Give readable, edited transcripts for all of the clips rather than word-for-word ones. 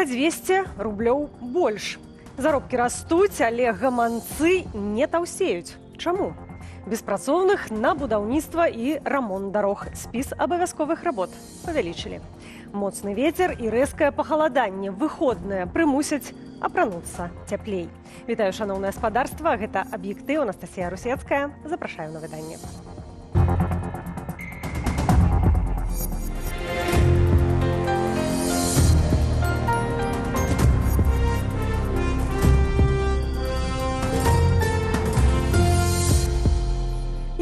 На 200 рублёў больш. Заробкі растуць, але гаманцы не таўсеюць. Чаму? Беспрацоўных на будаўніцтва і рамонт дарог. Спіс абавязковых работ павялічылі. Моцны ветер і рэзкае пахаладанне выходныя прымусяць апрануцца цяплей. Вітаю, шаноўнае спадарства, гэта «Аб'ектыў», Анастасія Русецкая. Запрашаю на выданне.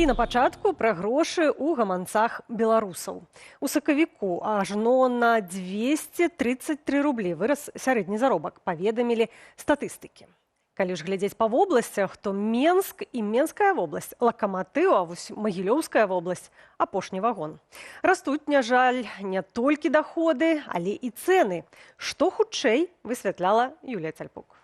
І на пачатку пра грошы ў гаманцах беларусаў. У сакавіку ажно на 233 рублі вырас сярэдні заробак, паведамілі статыстыкі. Калі ж глядзець па вобласцях, то Менск і Менская вобласць лакаматыў, а вось Магілёўская вобласць апошні вагон. Растуць, на жаль, не толькі даходы, але і цэны. Што хутчэй, высвятляла Юлія Цальпук.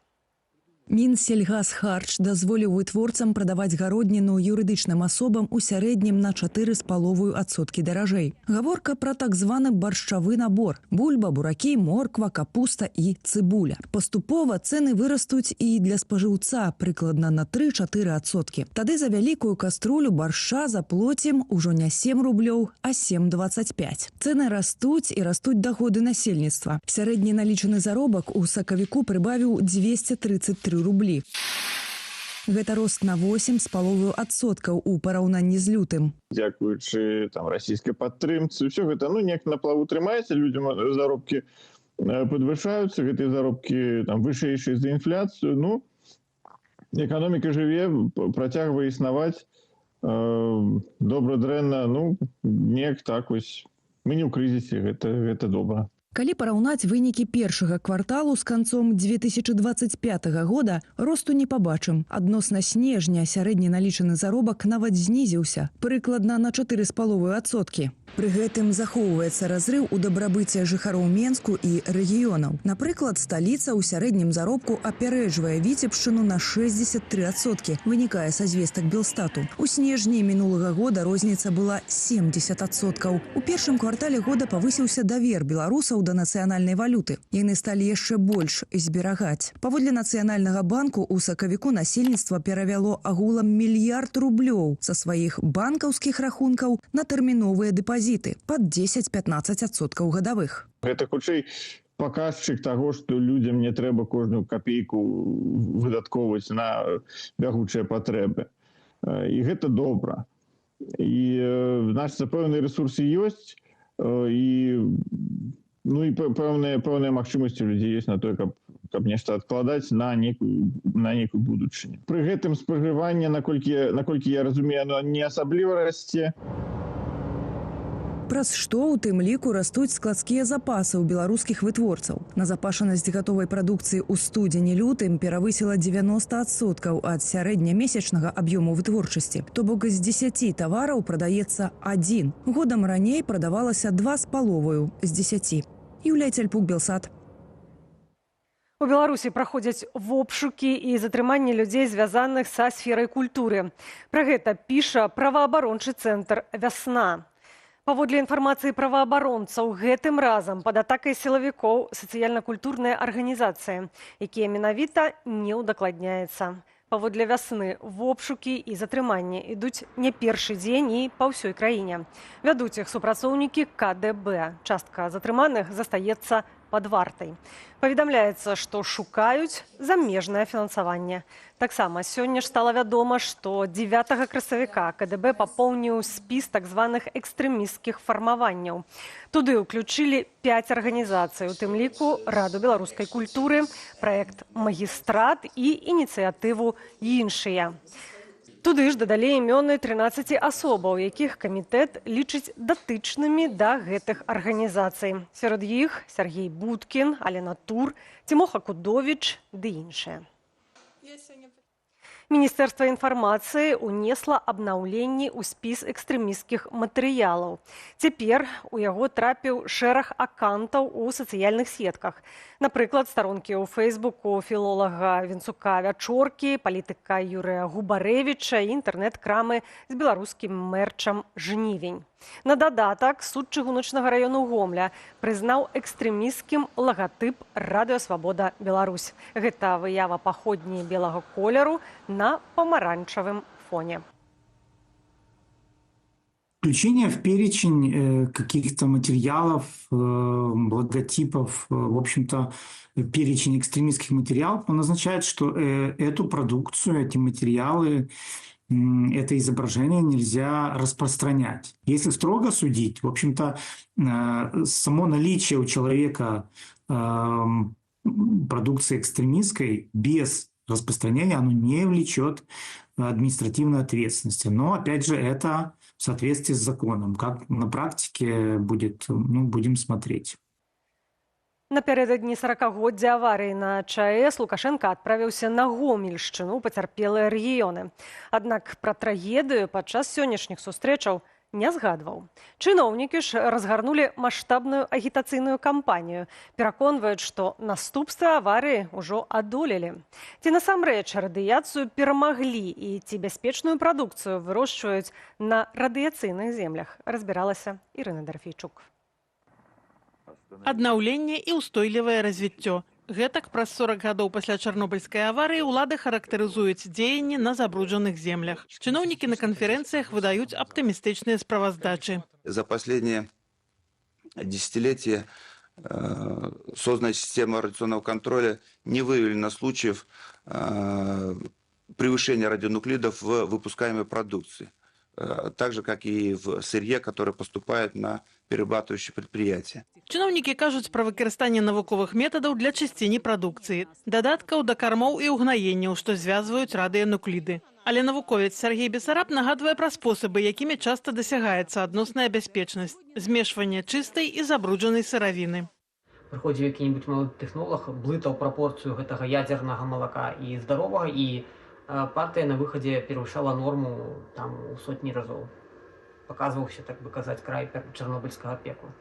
Мінсельгасхарч дазволіў вытворцам прадаваць гародніну юрыдычным асобам у сярэднім на 4,5% даражэй. Гаворка пра так званы баршчавы набор: бульба, буракі, морква, капуста і цыбуля. Паступова цэны вырастуць і для спажыўца прыкладна на 3-4%. Тады за вялікую каструлю баршча заплоцім ужо не 7 рублёў, а 7,25. Цэны растуць і растуць даходы насельніцтва. Сярэдні налічаны заробак у сакавіку прыбавіў 233 рублі. Гэта рост на 8,5% у параўнанні з лютым. Дзякуючы там расійскай падтрымцы, ўсё гэта, ну, неяк на плаву трымаецца, людзям заробкі падвышаюцца, гэтыя заробкі там вышэйшыя за інфляцыю, ну, эканоміка жыве, працягвае існаваць, добра, дрэнна, ну, неяк так вось. Мы не ў крызісе, гэта добра. Калі параўнаць вынікі першага кварталу з канцом 2025 года, росту не пабачым. Адносна снежня сярэдні налічаны заробак нават знізіўся, прыкладна на 4,5%. Пры гэтым захоўваецца разрыў у дабрабыце жыхароў Менску і рэгіёнаў. Напрыклад, сталіца ў сярэднім заробку апярэджвае Віцебшчыну на 63%, вынікае са звестак Белстату. У снежні мінулага года розніца была 70%. У першым квартале года павысіўся давер беларусаў да нацыянальнай валюты. Яны сталі яшчэ больш зберагаць. Паводле Нацыянальнага банку, у сакавіку насельніцтва перавяло агулам мільярд рублёў са сваіх банкаўскіх рахункаў на тэрміновыя дэпазіты пад 10-15% гадавых. Гэта хутчэй паказчык таго, што людзям не трэба кожную капейку выдаткоўваць на бягучыя патрэбы. І гэта добра. І значыцца, пэўныя рэсурсы ёсць, і ну і пэўныя магчымасці у людзей ёсць на тое, каб нешта адкладаць на некую будучыню. Пры гэтым спажыванне, наколькі я разумею, оно не асабліва расце. Праз што ў тым ліку растуць складскія запасы ў беларускіх вытворцаў. Назапашанасць гатовай прадукцыі ў студзені-лютым перавысіла 90% ад сярэднямесячнага аб'ёму вытворчасці. То бок з 10 тавараў прадаецца адзін. Годам раней прадавалася 2,5 з 10. Юлія Цяльпук, Белсат. У Беларусі праходзяць вобшукі і затрыманні людзей, звязаных са сферай культуры. Пра гэта піша праваабарончы цэнтр «Вясна». Паводле інфармацыі праваабаронцаў, гэтым разам пад атакай сілавікоў сацыяльна-культурныя арганізацыі, якія менавіта, не ўдакладняецца. Паводле «Вясны», вобшукі і затрыманні ідуць не першы дзень і па ўсёй краіне. Вядуць іх супрацоўнікі КДБ. Частка затрыманых застаецца пад вартай. Паведамляецца, што шукаюць замежнае фінансаванне. Таксама сёння ж стала вядома, што 9 красавіка КДБ папоўніў спіс так званых экстрэмісцкіх фармаванняў. Туды ўключылі пяць арганізацый, у тым ліку Раду беларускай культуры, праект «Магістрат» і ініцыятыву «Іншыя». Туды ж дадалі імёны 13 асобаў, якіх камітэт лічыць датычнымі да гэтых арганізацый. Сярод іх Сяргей Будкін, Алена Тур, Цімоха Кудовіч ды іншыя. Міністэрства інфармацыі ўнесла абнаўленні ў спіс экстрэмісцкіх матэрыялаў. Цяпер у яго трапіў шэраг акантаў у сацыяльных сетках. Напрыклад, старонкі ў Фэйсбуку філолага Вінцука Вячоркі, палітыка Юрыя Губарэвіча і інтэрнэт-крамы з беларускім мэрчам «Жнівень». На дадатак суд чыгуначнага раёну Гомля прызнаў экстрэмісцкім лагатып Радыё Свабода Беларусь. Гэта выява паходні белага колеру на памаранчавым фоне. Включение в перечень каких-то материалов, логотипов, в общем-то, перечень экстремистских материалов, он означает, что эту продукцию, эти материалы, это изображение нельзя распространять. Если строго судить, в общем-то, само наличие у человека продукции экстремистской без распространения, оно не влечет административной ответственности. Но, опять же, это в соответствии с законом. Как на практике будет, ну, будем смотреть. Напярэдадні 40-годдзя аварыі на ЧАЭС Лукашэнка адправіўся на Гомельшчыну, у пацярпелыя рэгіёны. Аднак пра трагедыю падчас сённяшніх сустрэчаў не згадваў. Чыноўнікі ж разгарнулі маштабную агітацыйную кампанію, пераконваюць, што наступствы аварыі ўжо адолелі. Ці насамрэч радыяцыю перамаглі і ці бяспечную прадукцыю вырошчваюць на радыяцыйных землях, разбіралася Ірына Дарафейчук. Аднаўленне і ўстойлівае развіццё. Гэтак праз 40 гадоў пасля чарнобыльскай аварыі ўлады характарызуюць дзеянні на забруджаных землях. Чыноўнікі на канферэнцыях выдаюць аптымістычныя справаздачы. За последние десятилетия созданная система радиационного контроля не выявлена случаев превышения радионуклидов в выпускаемой продукции, так же, как и в сырье, которое поступает на перерабатывающие предприятия. Чыноўнікі кажуць пра выкарыстанне навуковых метадаў для чысціні прадукцыі, дадаткаў да кармоў і ўгнаенняў, што звязваюць радыенукліды. Але навуковец Сяргей Бесараб нагадвае пра спосабы, якімі часта дасягаецца адносная бяспечнасць – змешванне чыстай і забруджанай сыравіны. Прыходзіў які-небудзь малады тэхнолаг, блытаў прапорцыю гэтага ядзернага малака і здаровага, і партыя на выхадзе перавышала норму там у сотні разоў. Паказваўся, так бы казаць, край чарнобыльскага пекла.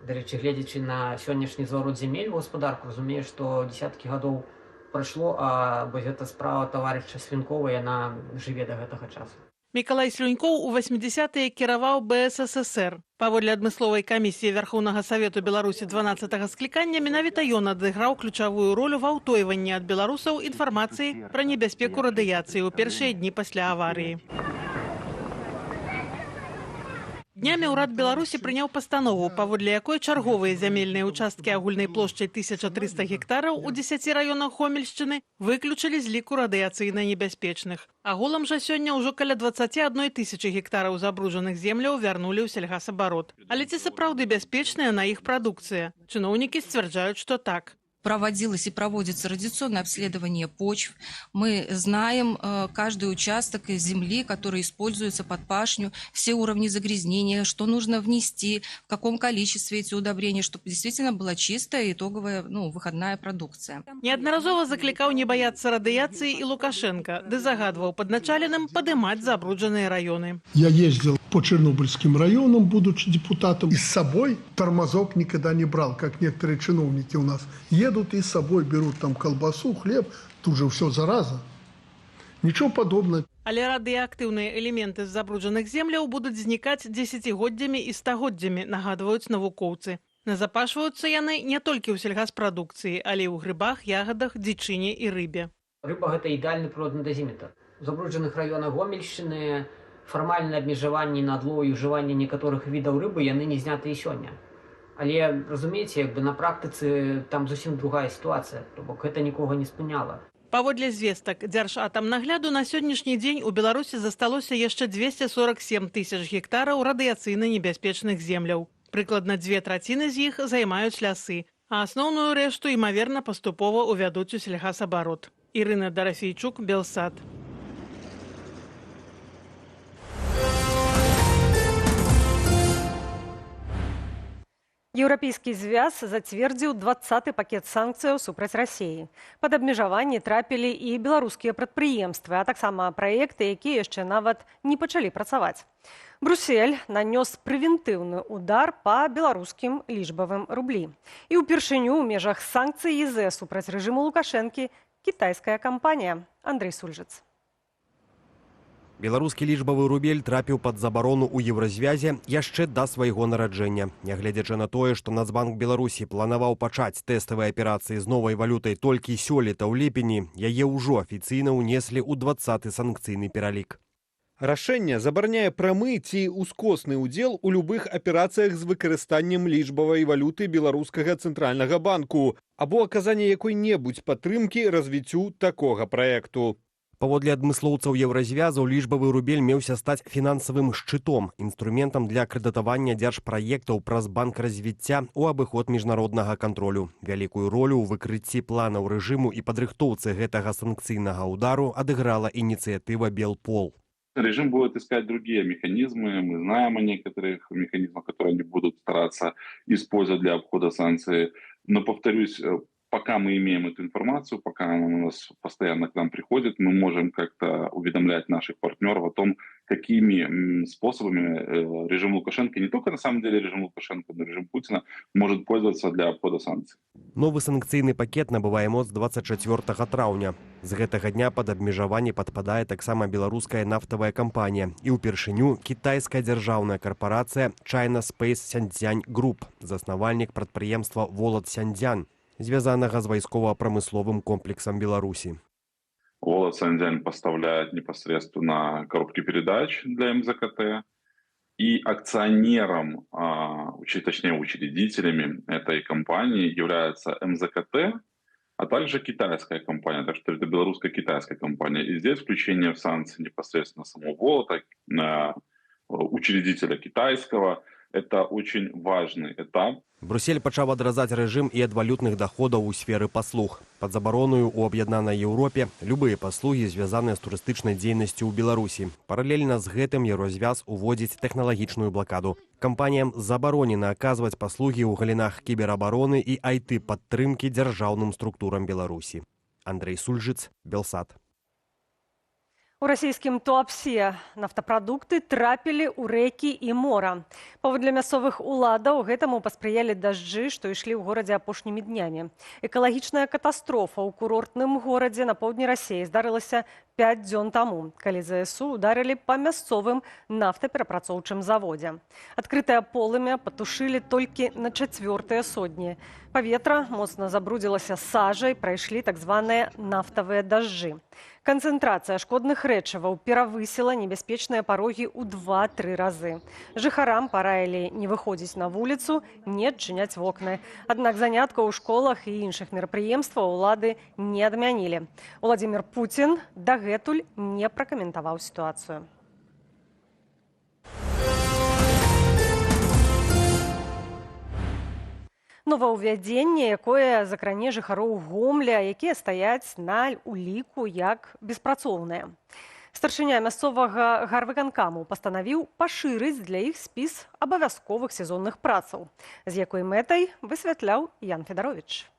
Дарэчы, гледзячы на сённяшні зварот зямель у гаспадарку, разумееш, што десяткі гадоў прайшло, а вось гэта справа таварыша Слюнькова, яна жыве да гэтага часу. Мікалай Слюнькоў у 80-е кіраваў БССР. Паводле адмысловай камісіі Вярхоўнага Савету Беларусі 12-га склікання, менавіта ён адыграў ключавую ролю ва ўтойванні ад беларусаў інфармацыі пра небяспеку радыяцыі ў першыя дні пасля аварыі. Днямі ўрад Беларусі прыняў пастанову, паводле якой чарговыя зямельныя ўчасткі агульнай плошчай 1300 гектараў у 10 раёнах Гомельшчыны выключылі з ліку радыяцыйна небяспечных. Агулам жа сёння ўжо каля 21 тысячы гектараў забруджаных земляў вярнулі ў сельгасабарот. Але ці сапраўды бяспечная на іх прадукцыя? Чыноўнікі сцвярджаюць, што так. Проводилось и проводится радиационное обследование почв. Мы знаем каждый участок земли, который используется под пашню, все уровни загрязнения, что нужно внести, в каком количестве эти удобрения, чтобы действительно была чистая итоговая, ну, выходная продукция. Неаднаразова заклікаў не баяцца радыяцыі і Лукашэнка, ды загадваў падначаленым падымаць забруджаныя раёны. Я ездил по Чернобыльским районам, будучи депутатом, и с собой тормозок никогда не брал, как некоторые чиновники у нас едут и с собой берут там колбасу, хлеб, тут же все зараза. Ничего подобного. Але радыеактыўныя элементы з забруджаных земляў будуць знікаць дзесяцігоддзямі і стагоддзямі, нагадваюць навукоўцы. Назапашваюцца яны не толькі ў сельгаспрадукцыі, але і ў грыбах, ягадах, дзічыне і рыбе. Рыба гэта ідэальны прыродны дазіметр. У забруджаных раёнах Гомельшчыны фармальныя абмежаванні на адлоў і ўжыванне некаторых відаў рыбы яны не зняты і сёння. Але, разумееце, як бы на практыцы там зусім другая сітуацыя, то бок гэта нікога не спыняла. Паводле звестак Дзяржатамнагляду, на сённяшні дзень у Беларусі засталося яшчэ 247 тысяч гектараў радыяцыйна небяспечных земляў. Прыкладна 2/3 з іх займаюць лясы, а асноўную рэшту, імаверна, паступова ўвядуць у сельгасабарот. Ірына Дарафейчук, Белсат. Еўрапейскі звяз зацвердзіў 20-ы пакет санкцыяў супраць Расіі. Пад абмежаванні трапілі і беларускія прадпрыемствы, а таксама праекты, якія яшчэ нават не пачалі працаваць. Брусель нанёс прэвентыўны удар па беларускім лічбавым рублі. І ўпершыню ў межах санкцый ЕЗ супраць рэжыму Лукашэнкі кітайская кампанія. Андрэй Сульжыц. Беларускі лічбавы рубель трапіў пад забарону ў Еўразвязе яшчэ да свайго нараджэння. Нягледзячы на тое, што Нацбанк Беларусі планаваў пачаць тэставыя аперацыі з новай валютай толькі сёлета ў ліпені, яе ўжо афіцыйна ўнеслі ў 20 санкцыйны пералік. Рашэнне забараняе прамы ці ўскосны ўдзел у любых аперацыях з выкарыстаннем лічбавай валюты Беларускага цэнтральнага банку або аказанне якой-небудзь падтрымкі развіццю такога праекту. Паводле адмыслоўцаў Еўразвязу, лічбавы рубель меўся стаць фінансавым шчытом, інструментам для крэдытавання дзяржпраектаў праз банк развіцця ў абыход міжнароднага кантролю. Вялікую ролю ў выкрыцці планаў рэжыму і падрыхтоўцы гэтага санкцыйнага ўдару адыграла ініцыятыва «Белпол». Режим будет искать другие механизмы. Мы знаем о некоторых механизмах, которые они будут стараться использовать для обхода санкций. Но, повторюсь, пока мы имеем эту информацию, пока она у нас постоянно к нам приходит, мы можем как-то уведомлять наших партнеров о том, какими способами режим Лукашенко, не только на самом деле режим Лукашенко, но и режим Путина, может пользоваться для обхода санкций. Новы санкцыйны пакет набывае моц 24 траўня. З гэтага дня пад абмежаванне падпадае таксама беларуская нафтавая кампанія і ўпершыню кітайская дзяржаўная карпарацыя China Space Сяньцзянь Group, заснавальнік прадпрыемства «Волат Сяньцзян», звязанага з вайскова-прамысловым комплексам Беларусі. «Волат Сяньцзянь» поставляет непосредственно коробки передач для МЗКТ, и акционером, точнее учредителями этой компании являются МЗКТ, а также китайская компания, так что это белорусско-китайская компания. И здесь включение в санкции непосредственно самого «Волота», учредителя китайского, это очень важный этап. Брусель пачаў адразаць рэжым і ад валютных даходаў у сферы паслуг. Пад забаронаю ў аб'яднанай Еўропе любыя паслугі, звязаныя з турыстычнай дзейнасцю ў Беларусі. Паралельна з гэтым Еўразвяз уводзіць тэхналагічную блакаду. Кампаніям забаронена аказваць паслугі ў галінах кіберабароны і айты-падтрымкі дзяржаўным структурам Беларусі. Андрэй Сульжыц, Белсат. У расійскім Туапсе нафтапрадукты трапілі ў рэкі і мора. Паводле мясцовых уладаў, гэтаму паспрыялі дажджы, што ішлі ў горадзе апошнімі днямі. Экалагічная катастрофа ў курортным горадзе на поўдні Расіі здарылася 5 дзён таму, калі ЗСУ ударылі па мясцовым нафтаперапрацоўчым заводзе. Адкрытае полымя патушылі толькі на 4-й сотні. Паветра моцна забрудзілася сажай, прайшлі так званыя нафтавыя дажджы. Канцэнтрацыя шкодных рэчываў перавысіла небяспечныя парогі ў 2-3 разы. Жыхарам параілі не выходзіць на вуліцу, не адчыняць вокны. Аднак заняткаў у школах і іншых мерапрыемстваў улады не адмянілі. Уладзімир Пуцін дагэтуль не пракаментаваў сітуацыю. Новаўвядзенне, якое закране жыхароў Гомля, якія стаяць на уліку як беспрацоўныя. Старшыня мясцовага гарвыканкаму пастанавіў пашырыць для іх спіс абавязковых сезонных працаў. З якой мэтай высвятляў Ян Федарович.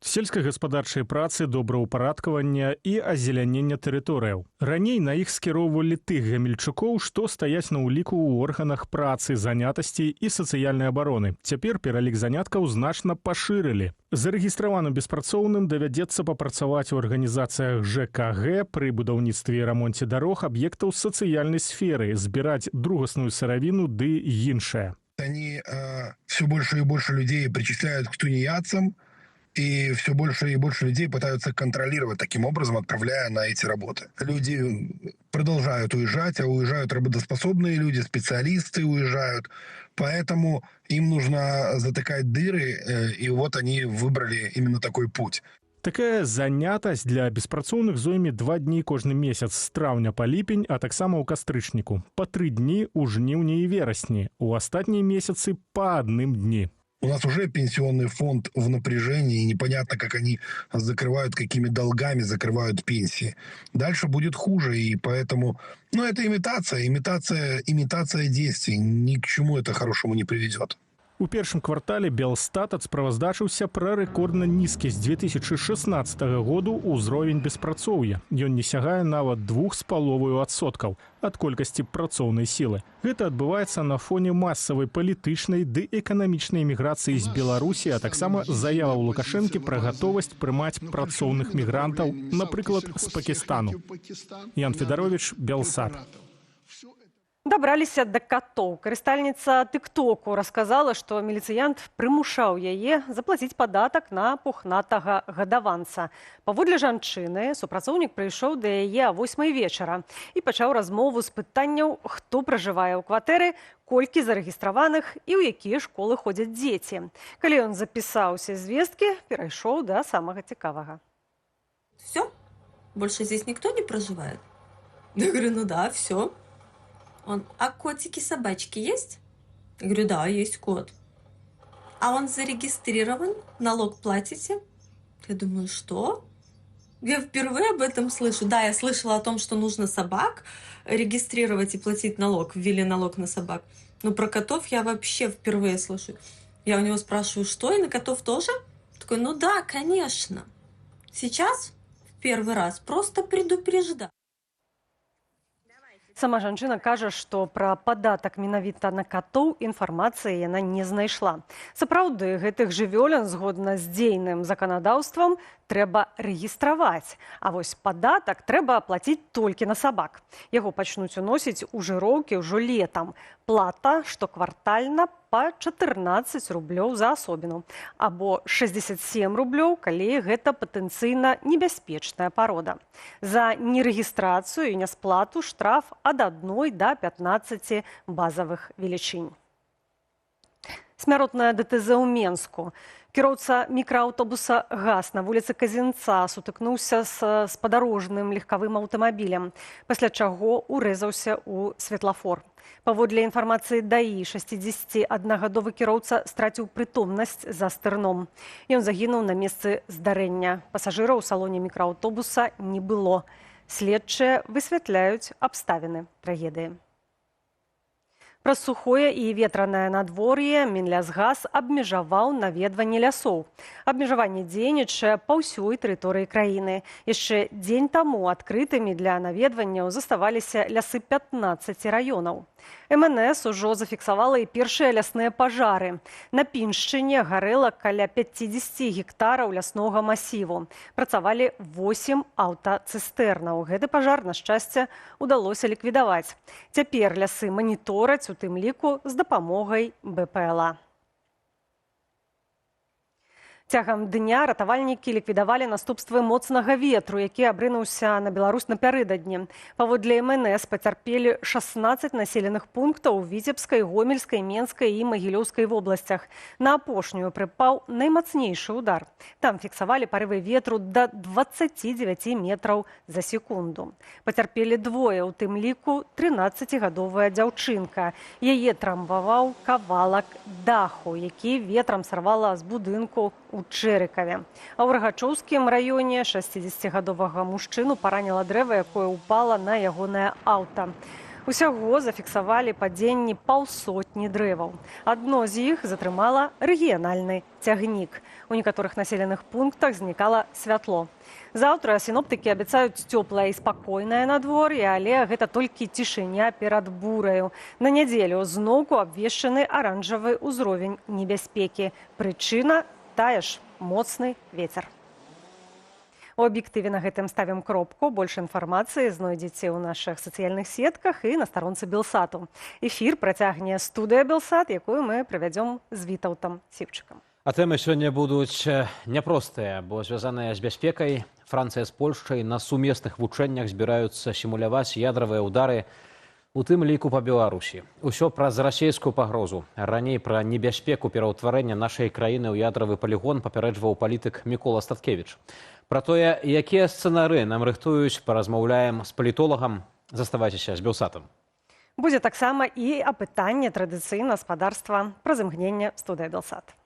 Сельскагаспадарчыя працы, добраўпарадкавання і азелянення тэрыторыяў. Раней на іх скіроўвалі тых гамельчукоў, што стаяць на ўліку ў органах працы, занятасці і сацыяльнай абароны. Цяпер пералік заняткаў значна пашырылі. Зарэгістраваным беспрацоўным давядзецца папрацаваць у арганізацыях ЖКГ пры будаўніцтве і рамонце дарог, аб'ектаў сацыяльнай сферы, збіраць другасную сыравіну ды іншае. Они все больше и больше людей причисляют к тунеядцам, и все больше и больше людей пытаются контролировать таким образом, отправляя на эти работы. Люди продолжают уезжать, а уезжают работоспособные люди, специалисты уезжают. Поэтому им нужно затыкать дыры, и вот они выбрали именно такой путь. Такая занятасць для беспрацоўных зойме 2 дні кожны месяц з траўня па ліпень, а таксама ў кастрычніку. Па 3 дні ў жніўні і верасні, у астатнія месяцы па адным дні. У нас уже пенсионный фонд в напряжении, и непонятно, как они закрывают, какими долгами закрывают пенсии. Дальше будет хуже, и поэтому... Ну, это имитация действий, ни к чему это хорошему не приведет. У першым квартале Белстат адсправаздачыўся пра рэкордна нізкі з 2016 году ўзровень беспрацоўя. Ён не сягае нават 2,5% ад колькасці працоўнай сілы. Гэта адбываецца на фоне масавай палітычнай ды эканамічнай міграцыі з Беларусі, а таксама заяваў Лукашэнкі пра гатовасць прымаць працоўных мігрантаў, напрыклад, з Пакістану. Ян Федарович, Белсат. Дабраліся да катоў. Карыстальніца тыктоку расказала, што міліцыянт прымушаў яе заплаціць падатак на пухнатага гадаванца. Паводле жанчыны, супрацоўнік прыйшоў да яе а 8 вечара і пачаў размову з пытанняў, хто пражывае ў кватэры, колькі зарэгістраваных і ў якія школы ходзяць дзеці. Калі ён запісаў усе звесткі, перайшоў да самага цікавага. Все? Больше здесь никто не проживает? Я говорю, ну да, все. Он, а котики, собачки есть? Я говорю, да, есть кот. А он зарегистрирован? Налог платите? Я думаю, что? Я впервые об этом слышу. Да, я слышала о том, что нужно собак регистрировать и платить налог. Ввели налог на собак. Но про котов я вообще впервые слышу. Я у него спрашиваю, что, и на котов тоже? Такой, ну да, конечно. Сейчас в первый раз просто предупреждаю. Сама жанчына кажа, што пра падатак менавіта на катоў інфармацыі яна не знайшла. Сапраўды, гэтых жывёлін, згодна з дзейным заканадаўствам, трэба рэгістраваць. А вось падатак трэба плаціць толькі на сабак. Яго пачнуць уносіць у жыроўкі ўжо летам. Плата штоквартальна па 14 рублёў за асобіну або 67 рублёў, калі гэта патэнцыйна небяспечная парода. За нерэгістрацыю і нясплату штраф ад 1 до 15 базавых велічынь. Смяротная ДТЗ ў Менску. Кіроўца мікрааўтобуса «ГАЗ» на вуліцы Казінца сутыкнуўся з спадарожным легкавым аўтамабілем, пасля чаго ўрэзаўся ў светлафор. Паводле інфармацыі ДАІ, 61-гадовы кіроўца страціў прытомнасць за стырном. Ён загінуў на месцы здарэння. Пасажыраў у салоне мікрааўтобуса не было. Следчыя высвятляюць абставіны трагедыі. Праз сухое і ветранае надвор'е Мінлясгас абмежаваў наведванне лясоў. Абмежаванне дзейнічае па ўсёй тэрыторыі краіны. Яшчэ дзень таму адкрытымі для наведванняў заставаліся лясы 15 раёнаў. МНС ужо зафіксавала і першыя лясныя пажары. На Піншчыне гарэла каля 50 гектараў ляснога масіву. Працавалі 8 аўтацыстэрнаў. Гэты пажар, на шчасце, удалося ліквідаваць. Цяпер лясы манітораць, у тым ліку з дапамогай БПЛА. Цягам дня ратавальнікі ліквідавалі наступствы моцнага ветру, які абрынуўся на Беларусь напярэдадні. Паводле МНС пацярпелі 16 населеных пунктаў у Віцебскай, Гомельскай, Менскай і Магілёўскай вобласцях. На апошнюю прыпаў наймацнейшы удар. Там фіксавалі парывы ветру да 29 метраў за секунду. Пацярпелі двое, у тым ліку 13-гадовая дзяўчынка. Яе трамбаваў кавалак даху, які ветрам сарвала з будынку у Чэрыкаве. А ў Рагачоўскім раёне 60-гадовага мужчыну параніла дрэва, якое ўпала на ягонае аўта. Усяго зафіксавалі падзенні паўсотні дрэваў. Адно з іх затрымала рэгіянальны цягнік. У некаторых населеных пунктах знікала святло. Заўтра сіноптыкі абяцаюць цёплае і спакойнае надвор'е, але гэта толькі цішыня перад бураю. На нядзелю зноўку абвешчаны аранжавы ўзровень небяспекі. Прычына тая ж – моцны вецер. У аб'ектыве на гэтым ставім кропку. Больш інфармацыі знойдзеце ў нашых сацыяльных сетках і на старонцы Белсату. Эфір працягне студыя Белсат, якую мы правядзём з Вітаўтам Сіўчыкам. А тэмы сёння будуць няпростыя, бо звязаныя з бяспекай. Францыя з Польшчай на сумесных вучэннях збіраюцца сімуляваць ядравыя ўдары, у тым ліку па Беларусі. Усё праз расійскую пагрозу. Раней пра небяспеку пераўтварэння нашай краіны ў ядравы палігон папярэджваў палітык Мікола Статкевіч. Пра тое, якія сцэнары нам рыхтуюць, паразмаўляем з палітолагам. Заставайцеся з Белсатам. Будзе таксама і апытанне традыцыйна спадарства праз імгненне студыя Белсат.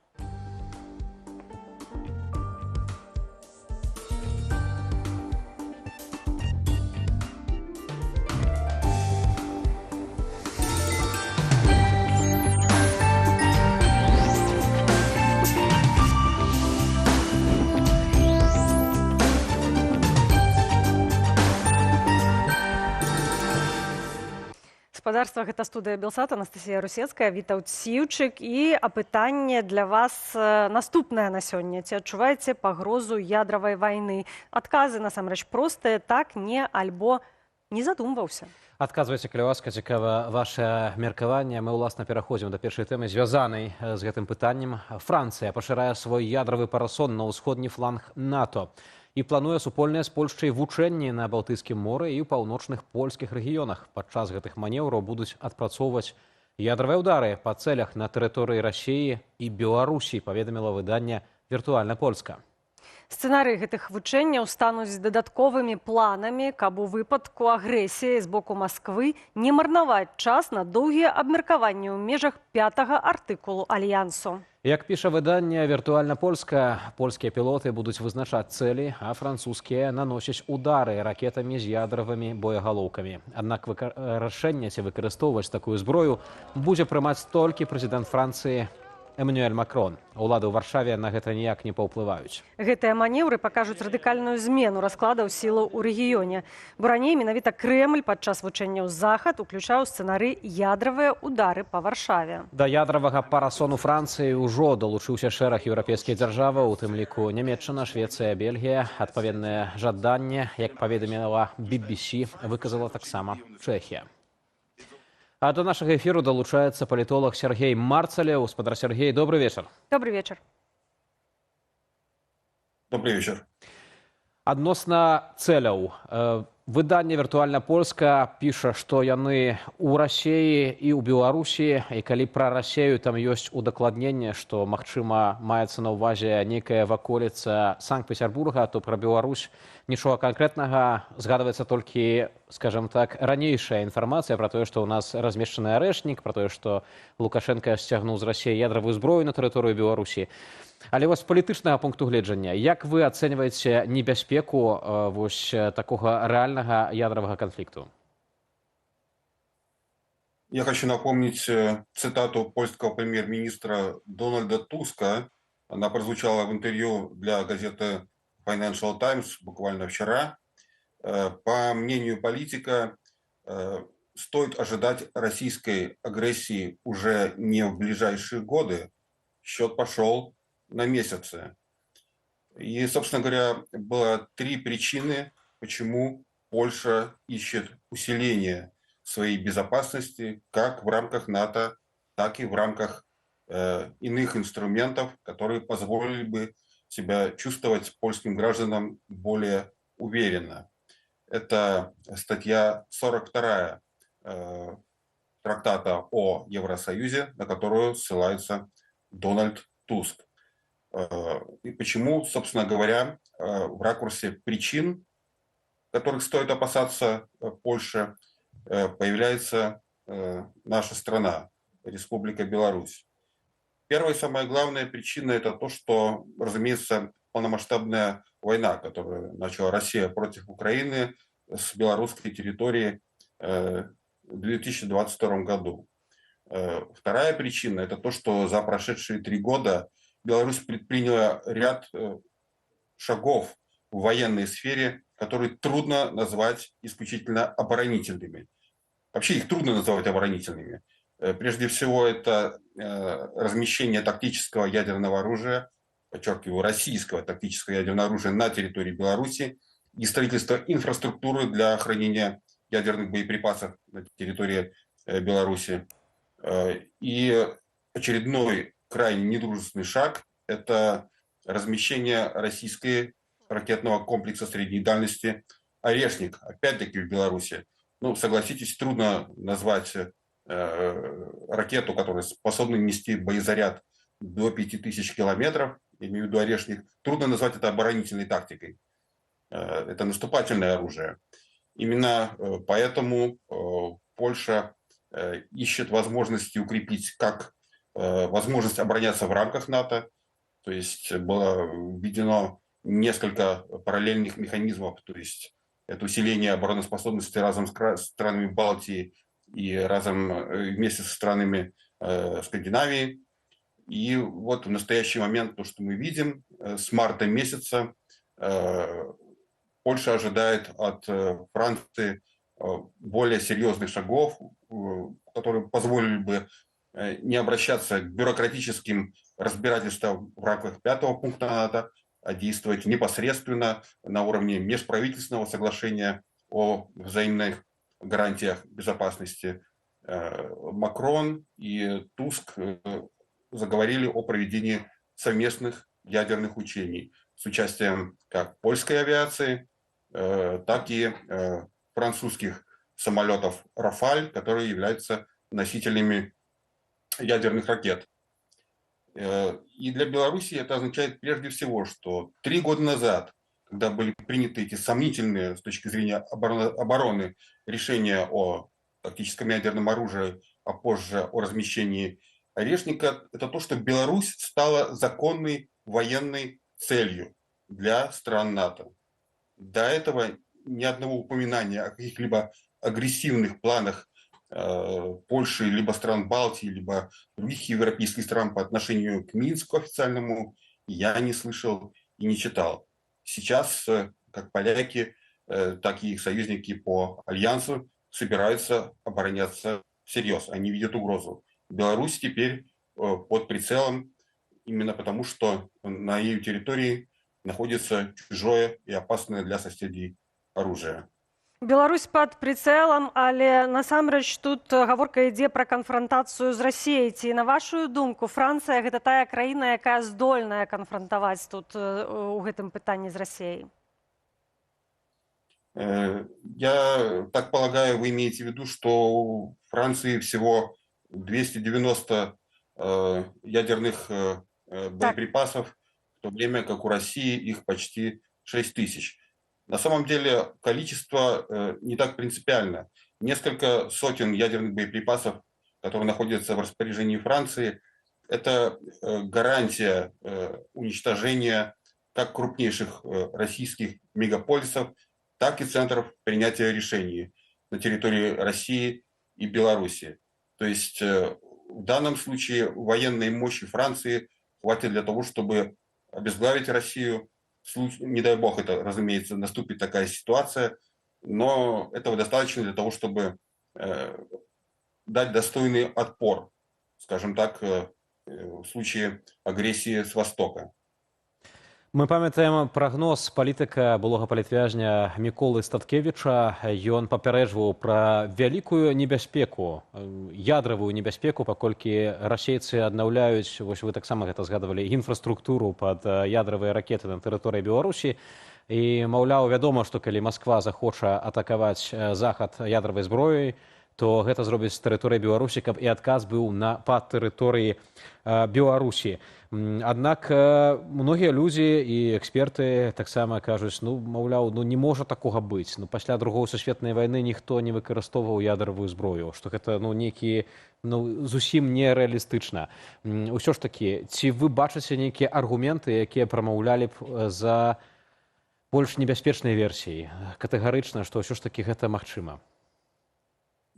Спадарства, гэта студыя Белсат, Анастасія Русецкая, Вітаўт Сіўчык, і апытанне для вас наступнае на сёння. Ці адчуваеце пагрозу ядравай вайны? Адказы насамрэч простыя: так, не альбо не задумваўся. Адказвайце, калі ласка, цікава ваше меркаванне. Мы, ўласна, пераходзім да першай тэмы, звязанай з гэтым пытаннем. Францыя пашырае свой ядравы парасон на ўсходні фланг НАТО і плануе супольныя з Польшчай вучэнні на Балтыйскім моры і ў паўночных польскіх рэгіёнах. Падчас гэтых манеўраў будуць адпрацоўваць ядравыя ўдары па цэлях на тэрыторыі Расіі і Беларусі, паведаміла выданне «Віртуальна Польска». Сцэнарыі гэтых вучэнняў стануць дадатковымі планамі, каб у выпадку агрэсіі з боку Масквы не марнаваць час на доўгія абмеркаванні ў межах пятага артыкулу Альянсу. Як піша выданне «Віртуальна Польска», польскія пілоты будуць вызначаць цэлі, а французскія наносіць удары ракетамі з ядравымі боегалоўкамі. Аднак рашэнне, ці выкарыстоўваць такую зброю, будзе прымаць толькі прэзідэнт Францыі Эмануэль Макрон. Улады ў Варшаве на гэта ніяк не паўплываюць. Гэтыя манеўры пакажуць радыкальную змену раскладаў сілаў у рэгіёне. Бо раней менавіта Крэмль падчас вучэнняў Захад уключаў сцэнары ядравыя удары па Варшаве. Да ядравага парасону Францыі ўжо далучыўся шэраг еўрапейскіх дзяржаваў, у тым ліку Нямеччына, Швецыя, Бельгія. Адпаведнае жаданне, як паведаміла BBC, выказала таксама Чэхія. А до нашага эфіру далучаецца палітолаг Сяргей Марцалеў. Спадар Сяргей, добры вечар. Добры вечар. Добры вечар. Адносна цэляў. Выданне «Віртуальна Польска» піша, што яны ў Расеі і ў Беларусі, і калі пра Расею там ёсць удакладненне, што, магчыма, маецца на ўвазе нейкая ваколіца Санкт-Петербурга, то пра Беларусь нічога канкрэтнага, згадваецца толькі, скажем так, ранейшая інфармацыя пра тое, што ў нас размешчаны арэшнік, пра тое, што Лукашэнка сцягнуў з Расіі ядравую зброю на тэрыторыю Беларусі. Але вось з палітычнага пункту гледжання, як вы ацэньваеце небяспеку вось такога рэальнага ядравага канфлікту? Я хочу напомнить цитату польского премьер-министра Дональда Туска. Она прозвучала в интервью для газеты Financial Times буквально вчера. По мнению политика, стоит ожидать российской агрессии уже не в ближайшие годы. Счет пошел на месяцы. И, собственно говоря, было три причины, почему Польша ищет усиление своей безопасности как в рамках НАТО, так и в рамках иных инструментов, которые позволили бы себя чувствовать польским гражданам более уверенно. Это статья 42 трактата о Евросоюзе, на которую ссылается Дональд Туск. И почему, собственно говоря, в ракурсе причин, которых стоит опасаться Польше, появляется наша страна, Республика Беларусь. Первая и самая главная причина – это то, что, разумеется, полномасштабная война, которую начала Россия против Украины с белорусской территории в 2022 году. Вторая причина – это то, что за прошедшие 3 года Беларусь предприняла ряд шагов в военной сфере, которые трудно назвать исключительно оборонительными. Вообще их трудно назвать оборонительными. Прежде всего, это размещение тактического ядерного оружия, подчеркиваю, российского тактического ядерного оружия на территории Беларуси и строительство инфраструктуры для хранения ядерных боеприпасов на территории Беларуси. И очередной крайне недружественный шаг – это размещение российского ракетного комплекса средней дальности «Орешник», опять-таки в Беларуси. Ну, согласитесь, трудно назвать ракету, которая способна нести боезаряд до 5000 километров, имею в виду «Орешник», трудно назвать это оборонительной тактикой. Это наступательное оружие. Именно поэтому Польша ищет возможности укрепить как возможность обороняться в рамках НАТО, то есть было введено несколько параллельных механизмов, то есть это усиление обороноспособности разом с странами Балтии и разом вместе со странами Скандинавии. И вот в настоящий момент то, что мы видим, с марта месяца Польша ожидает от Франции более серьезных шагов которые позволили бы не обращаться к бюрократическим разбирательствам в рамках 5-го пункта НАТО, а действовать непосредственно на уровне межправительственного соглашения о взаимных гарантиях безопасности. Макрон и Туск заговорили о проведении совместных ядерных учений с участием как польской авиации, так и французских самолетов «Рафаль», которые являются носителями ядерных ракет. И для Беларуси это означает прежде всего, что 3 года назад, когда были приняты эти сомнительные с точки зрения обороны решения о тактическом ядерном оружии, а позже о размещении «Орешника», это то, что Беларусь стала законной военной целью для стран НАТО. До этого ни одного упоминания о каких-либо агрессивных планах Польши, либо стран Балтии, либо других европейских стран по отношению к Минску официальному я не слышал и не читал. Сейчас как поляки, так и их союзники по Альянсу собираются обороняться всерьез. Они видят угрозу. Беларусь теперь под прицелом именно потому, что на ее территории находится чужое и опасное для соседей оружие. Беларусь под прицелом, але насамрэч тут гаворка ідзе пра канфрантацыю з Расіяй. Ці, на вашу думку, Францыя гэта тая краіна, якая здольная канфрантаваць тут у гэтым пытанні з Расіяй? Я так полагаю, вы имеете в виду, что у Франции всего 290 ядерных боеприпасов, в то время как у России их почти 6 тысяч. На самом деле количество не так принципиально. Несколько сотен ядерных боеприпасов, которые находятся в распоряжении Франции, это гарантия уничтожения как крупнейших российских мегаполисов, так и центров принятия решений на территории России и Беларуси. То есть в данном случае военной мощи Франции хватит для того, чтобы обезглавить Россию. Не дай бог, это, разумеется, наступит такая ситуация, но этого достаточно для того, чтобы дать достойный отпор, скажем так, в случае агрессии с Востока. Мы памятаем прагноз палітыка былога палітвязня Міколы Статкевіча. Ён папярэджваў пра вялікую небяспеку, ядравую небяспеку, паколькі расейцы аднаўляюць, вось вы таксама гэта згадвалі, інфраструктуру пад ядравыя ракеты на тэрыторыі Беларусі. І, маўляў, вядома, што калі Масква захоча атакаваць Захад ядравай зброяй, то гэта зробіць з тэрыторыі Беларусі, каб і адказ быў па тэрыторыі Беларусі. Аднак многія людзі і эксперты таксама кажуць, ну, маўляў, ну, не можа такога быць. Ну, пасля другой сусветнай вайны ніхто не выкарыстоўваў ядравую зброю, што гэта, ну, нейкі, ну, зусім нерэалістычна. Усё ж такі, ці вы бачыце нейкія аргументы, якія прамаўлялі б за больш небяспечныя версіі? Катэгарычна, што ўсё ж такі гэта магчыма.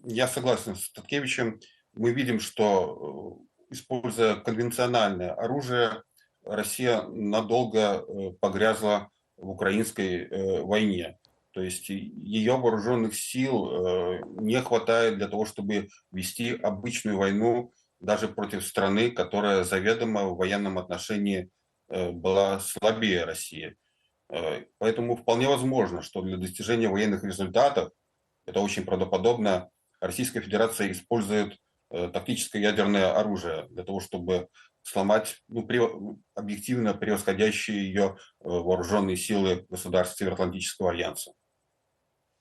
Я согласен с Статкевичем. Мы видим, что, используя конвенциональное оружие, Россия надолго погрязла в украинской войне. То есть ее вооруженных сил не хватает для того, чтобы вести обычную войну даже против страны, которая заведомо в военном отношении была слабее России. Поэтому вполне возможно, что для достижения военных результатов, это очень правдоподобно, Российская Федерация использует тактическое ядерное оружие для того, чтобы сломать, ну, объективно превосходящие ее вооруженные силы государств Североатлантического альянса.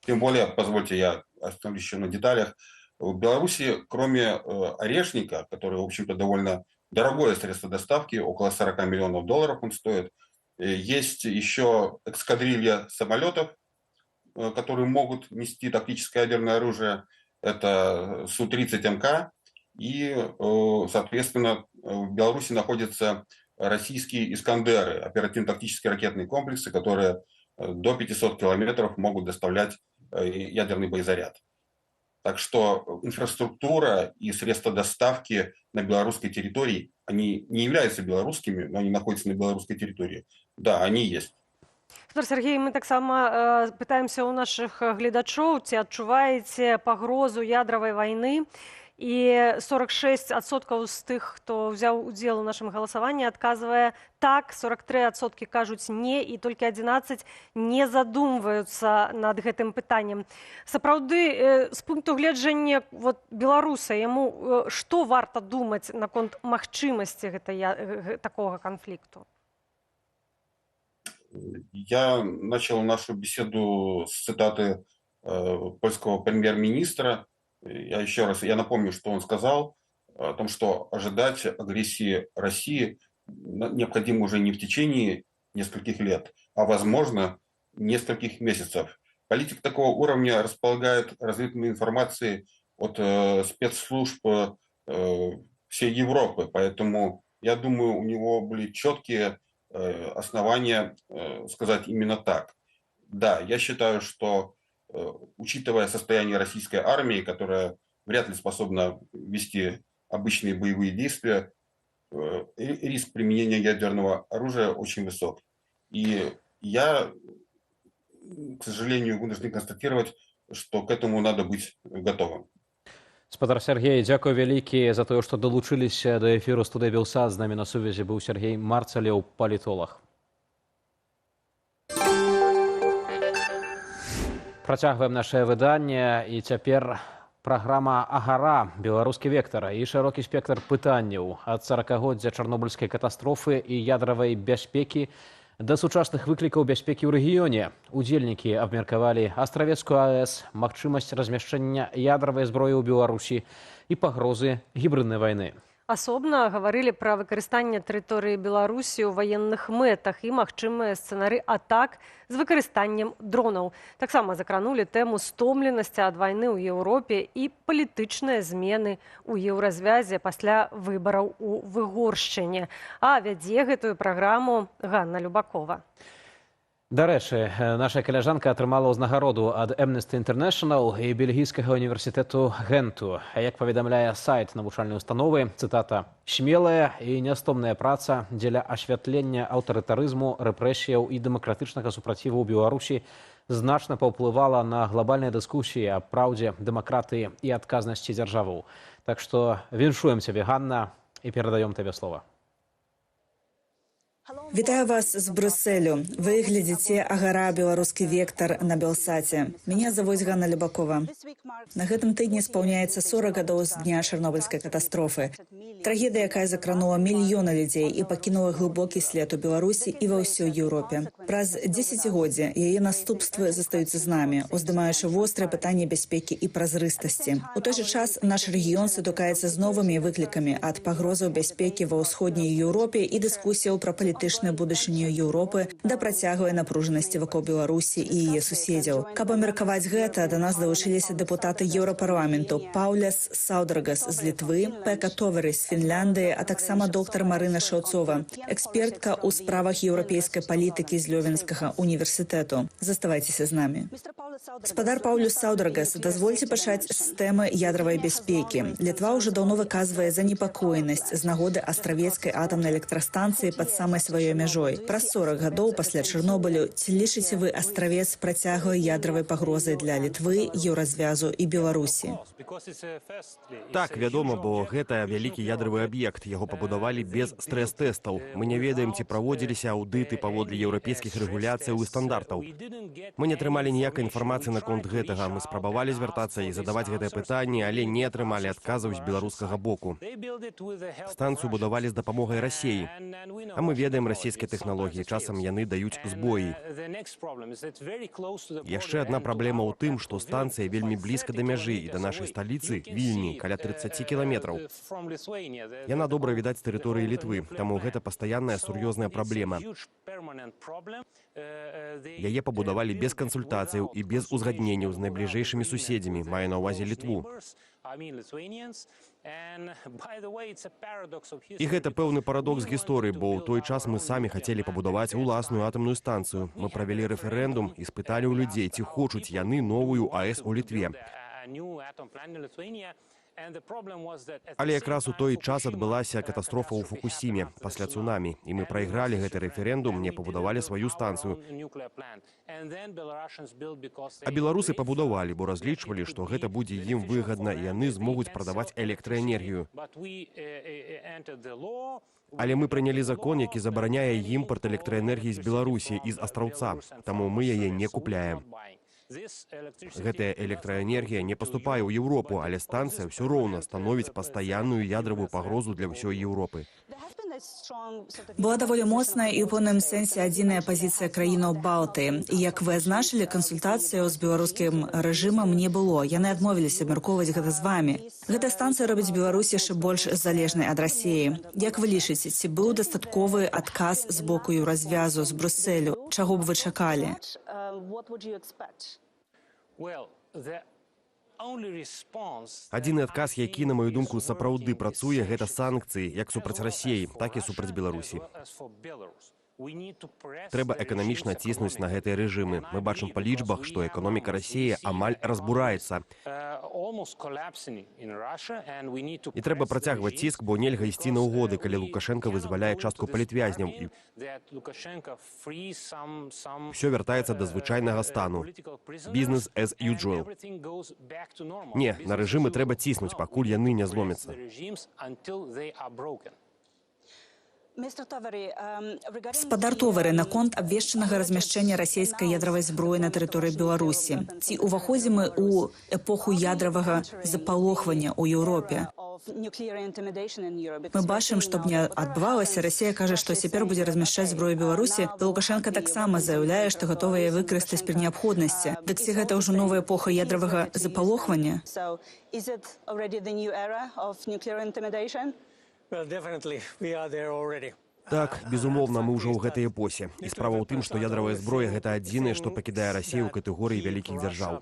Тем более, позвольте, я остановлюсь еще на деталях. В Беларуси, кроме «Орешника», который, в общем-то, довольно дорогое средство доставки, около 40 миллионов долларов он стоит, есть еще эскадрилья самолетов, которые могут нести тактическое ядерное оружие. Это Су-30МК. И, соответственно, в Беларуси находятся российские «Искандеры», оперативно-тактические ракетные комплексы, которые до 500 километров могут доставлять ядерный боезаряд. Так что инфраструктура и средства доставки на белорусской территории, они не являются белорусскими, но они находятся на белорусской территории. Да, они есть. Спадар Сяргей, мы таксама пытаемся ў нашых гледачоў, ці адчуваеце пагрозу ядравай вайны. І 46% з тых, хто ўзяў удзел у нашым галасаванні, адказвае так, 43% кажуць не, і толькі 11 не задумваюцца над гэтым пытаннем. Сапраўды, з пункту гледжання вот, беларуса, яму што варта думаць наконт магчымасці такога канфлікту? Я начал нашу беседу с цитаты польского премьер-министра. Я еще раз, я напомню, что он сказал о том, что ожидать агрессии России необходимо уже не в течение нескольких лет, а, возможно, нескольких месяцев. Политик такого уровня располагает развитыми информацией от спецслужб всей Европы, поэтому, я думаю, у него были четкие основания сказать именно так. Да, я считаю, что, учитывая состояние российской армии, которая вряд ли способна вести обычные боевые действия, риск применения ядерного оружия очень высок. И я, к сожалению, вынужден констатировать, что к этому надо быть готовым. Спадар Сяргей, дзякуй вялікі за тое, што далучыліся да эфіру студыі Белсат. З намі на сувязі быў Сяргей Марцалеў, палітолаг. Працягваем нашае выданне, і цяпер праграма «Агара. Беларускі вектар» і шырокі спектр пытанняў ад 40-годдзя Чарнобыльскай катастрофы і ядравай бяспекі да сучасных выклікаў бяспекі ў рэгіёне. Удзельнікі абмеркавалі Астравецкую АЭС, магчымасць размяшчэння ядравай зброі ў Беларусі і пагрозы гібрыднай вайны. Асобна гаварылі пра выкарыстанне тэрыторыі Беларусі ў ваенных мэтах і магчымыя сцэнары атак з выкарыстаннем дронаў. Таксама закранулі тэму стомленасці ад вайны ў Еўропе і палітычныя змены ў Еўразвязе пасля выбараў у Выгоршчыне. А вядзе гэтую праграму Ганна Любакова. Дарэчы, наша каляжанка атрымала ўзнагароду ад Amnesty International і бельгійскага універсітэту Генту. Як паведамляе сайт навучальнай установы, цытата, «Смелая і нястомная праца дзеля асвятлення аўтарытарызму, рэпрэсіяў і дэмакратычнага супраціву ў Беларусі значна паўплывала на глобальныя дыскусіі аб праўдзе, дэмакратыі і адказнасці дзяржаваў». Так што віншуем цябе, Ганна, і перадаём табе слова. Вітаю вас з Брюсселю. Вы глядзіце «Агара. Беларускі вектар» на Белсаце. Мяне завуць Ганна Любакова. На гэтым тыдні спаўняецца 40 гадоў з дня Чарнобыльскай катастрофы. Трагедыя, якая закранула мільёны людзей і пакінула глыбокі след у Беларусі і ва ўсёй Еўропе. Праз дзесяцігоддзі яе наступствы застаюцца з намі, уздымаючы вострае пытанне бяспекі і празрыстасці. У той жа час наш рэгіён сутыкаецца з новымі выклікамі ад пагрозаў бяспекі ва ўсходняй Еўропе і дыскусіяў пра палітычную будучыню Еўропы да працяглай напружанасці вакол Беларусі і яе суседзяў. Каб абмеркаваць гэта, да нас далучыліся дэпутаты Еўрапарламенту Паўляс Саўдрагас з Літвы, Пека Товары з Фінляндыі, а таксама доктар Марына Шаўцова, экспертка ў справах еўрапейскай палітыкі з Лёвенскага універсітэту. Заставайцеся з намі. Спадар Паўлюс Саўдрагас, дазвольце пачаць з тэмы ядравай бяспекі. Літва ўжо даўно выказвае занепакоенасць з нагоды Астравецкай атамнай электрастанцыі пад самай сваёй мяжой. Праз 40 гадоў пасля Чарнобылю ці лічыце вы Астравец працяглай ядравай пагрозай для Літвы, Еўразвязу і Беларусі? Так, вядома, бо гэта вялікі ядравы аб'ект. Яго пабудавалі без стрэс-тэстаў. Мы не ведаем, ці праводзіліся аўдыты паводле еўрапейскіх рэгуляцыяў і стандартаў. Мы не атрымалі ніякай інфармацыі наконт гэтага. Мы спрабавалі звяртацца і задаваць гэтыя пытанні, але не атрымалі адказаў з беларускага боку. Станцыю будавалі з дапамогай Расеі. А мы ведаем расійскія тэхналогіі, часам яны даюць збоі. Яшчэ адна праблема ў тым, што станцыя вельмі блізка да мяжы і да нашай сталіцы, Вільні, каля 30 кіламетраў. Яна добра відаць з тэрыторыі Літвы, таму гэта пастаянная сур'ёзная праблема. Яе пабудавалі без кансультацыяў і без узгадненняў з найбліжэйшымі суседзямі, маю на ўвазе Літву. І гэта пэўны парадокс гісторыі, бо ў той час мы самі хацелі пабудаваць уласную атамную станцыю. Мы правялі рэферэндум і спыталі ў людзей, ці хочуць яны новую АЭС у Літве. Але якраз у той час адбылася катастрофа ў Фукусіме пасля цунамі, і мы прайгралі гэты рэферэндум, не пабудавалі сваю станцыю. А беларусы пабудавалі, бо разлічвалі, што гэта будзе ім выгадна, і яны змогуць прадаваць электраэнергію. Але мы прынялі закон, які забараняе імпарт электраэнергіі з Беларусі і з Астраўца, таму мы яе не купляем. Гэтая электраэнергія не паступае ў Еўропу, але станцыя ўсё роўна становіць пастаянную ядравую пагрозу для ўсёй Еўропы. Была даволі моцная і ў пэўным сэнсе адзіная пазіцыя краінаў Балтыі. І, як вы азначылі, кансультацыяў з беларускім рэжымам не было. Яны адмовіліся абмяркоўваць гэта з вамі. Гэтая станцыя робіць Беларусь яшчэ больш залежнай ад Расіі. Як вы лічыце, ці быў дастатковы адказ з боку Еўразвязу, з Брюсселю? Чаго б вы чакалі? Адзіны адказ, які, на маю думку, сапраўды працуе, гэта санкцыі як супраць Расіі, так і супраць Беларусі. Трэба эканамічна ціснуць на гэтыя рэжымы. Мы бачым па лічбах, што эканоміка Расіі амаль разбураецца. І трэба працягваць ціск, бо нельга ісці на ўгоды, калі Лукашэнка вызваляе частку палітвязняў, і ўсё вяртаецца да звычайнага стану. Business as usual. Не, на рэжымы трэба ціснуць, пакуль яны не зломяцца. Спадар Товары, наконт абвешчанага размяшчэння расійскай ядравай зброі на тэрыторыі Беларусі. Ці ўваходзім мы ў эпоху ядравага запалохвання ў Еўропе? Мы бачым, што б не адбывалася, Расія кажа, што цяпер будзе размяшчаць зброю Беларусі, то Лукашэнка таксама заяўляе, што гатова яе выкарыстаць пры неабходнасці. Дык ці гэта ўжо новая эпоха ядравага запалохвання? Так, безумоўна, мы ўжо ў гэтай эпосе. І справа ў тым, што ядравая зброя гэта адзінае, што пакідае Расію ў катэгорыі вялікіх дзяржаў.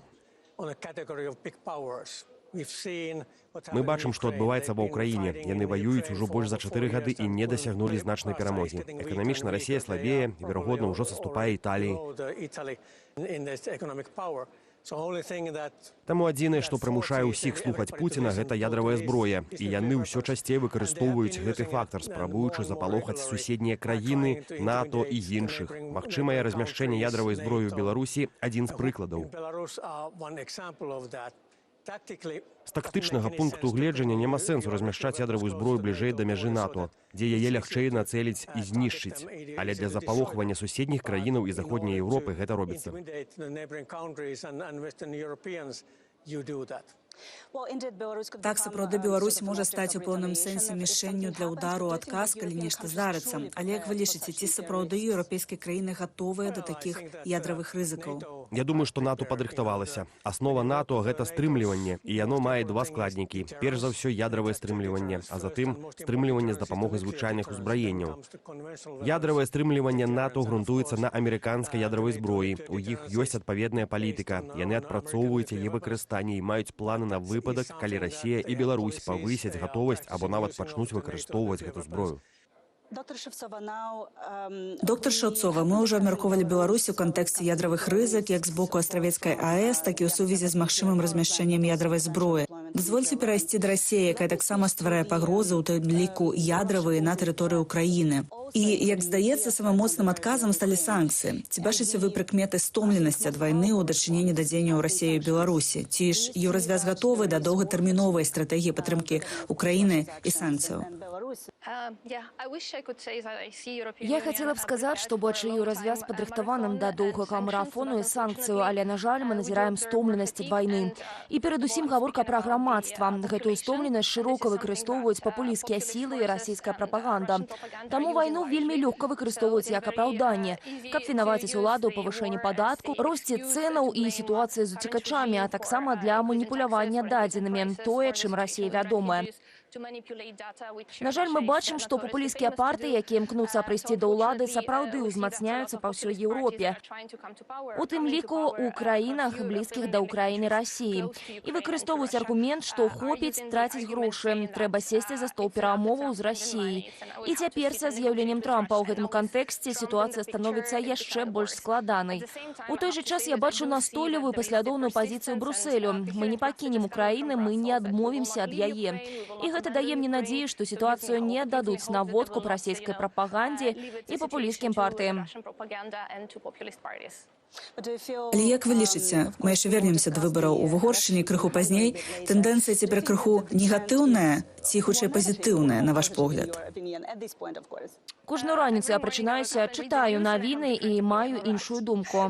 Мы бачым, што адбываецца ва Ўкраіне. Яны ваююць ужо больш за 4 гады і не дасягнулі значнай перамогі. Эканамічна Расія слабее, верагодна, ўжо саступае Італіі. Таму адзінае, што прымушае ўсіх слухаць Пуціна, гэта ядравая зброя. І яны ўсё часцей выкарыстоўваюць гэты фактар, спрабуючы запалохаць суседнія краіны, НАТО і іншых. Магчымае размяшчэнне ядравай зброі ў Беларусі адзін з прыкладаў. З тактычнага пункту гледжання няма сэнсу размяшчаць ядравую зброю бліжэй да мяжы НАТО, дзе яе лягчэй нацэліць і знішчыць. Але для запалохвання суседніх краінаў і Заходняй Еўропы гэта робіцца. Так, сапраўды, Беларусь можа стаць у пэўным сэнсе мішэнню для ўдару ў адказ, калі нешта здарыцца. Але як вы лічыце, ці сапраўды еўрапейскія краіны гатовыя да такіх ядравых рызыкаў? Я думаю, што НАТО падрыхтавалася. Аснова НАТО гэта стрымліванне, і яно мае два складнікі. Перш за ўсё ядравае стрымліванне, а затым стрымліванне з дапамогай звычайных узбраенняў. Ядравае стрымліванне НАТО грунтуецца на амерыканскай ядравай зброі. У іх ёсць адпаведная палітыка. Яны адпрацоўваюць яе выкарыстанне і маюць планы на выпадак, калі Расія і Беларусь павысяць гатовасць або нават пачнуць выкарыстоўваць гэту зброю. Доктар Шаўцова, мы ўжо абмяркоўвалі Беларусь у кантэксце ядравых рызык як з боку Астравецкай АЭС, так і ў сувязі з магчымым размяшчэннем ядравай зброі. Дазвольце перайсці да Расіі, якая таксама стварае пагрозы, у тым ліку ядравыя, на тэрыторыі Украіны. І, як здаецца, самым моцным адказам сталі санкцыі. Ці бачыце вы прыкметы стомленасці ад вайны ў дачыненні да дзеянняў Расіі і Беларусі? Ці ж Еўразвяз гатовы да доўгатэрміновай стратэгіі падтрымкі Украіны і санкцыяў? Я хацела б сказаць, што бачу Еўразвяз падрыхтаваным да доўгага марафону і санкцыяў, але, на жаль, мы назіраем стомленасць ад вайны. І перадусім гаворка пра грамадства. Гэтую стомленасць шырока выкарыстоўваюць папулісцкія сілы і расійская прапаганда. Таму вайну вельмі лёгка выкарыстоўваюць як апраўданне, каб вінаваціць уладу ў павышэнні падатку, росце цэнаў і сітуацыі з уцекачамі, а таксама для маніпулявання дадзенымі, тое, чым Расія вядомая. На жаль, мы бачым, што папулісцкія партыі, якія імкнуцца прыйсці да ўлады, сапраўды ўзмацняюцца па ўсёй Еўропе. У тым ліку у краінах, блізкіх да Украіны, Расіі. І выкарыстоўваюць аргумент, што хопіць траціць грошы, трэба сесці за стол перамоваў з Расіяй. І цяпер са з'яўленнем Трампа ў гэтым кантэксце сітуацыя становіцца яшчэ больш складанай. У той жа час я бачу настойлівую паслядоўную пазіцыю Брусэлю. Мы не пакінем Украіны, мы не адмовімся ад яе. І гэта дае мне надзею, што сітуацыю не аддадуць на водкуп расійскай прапагандзе і папулісцкім партыям. Але як вы лічыце, мы яшчэ вернемся да выбараў у Вугоршчыне крыху пазней, тэндэнцыя цяпер крыху негатыўная ці хутчэй пазітыўная, на ваш погляд? Кожную раніцу я прачынаюся, чытаю навіны і маю іншую думку.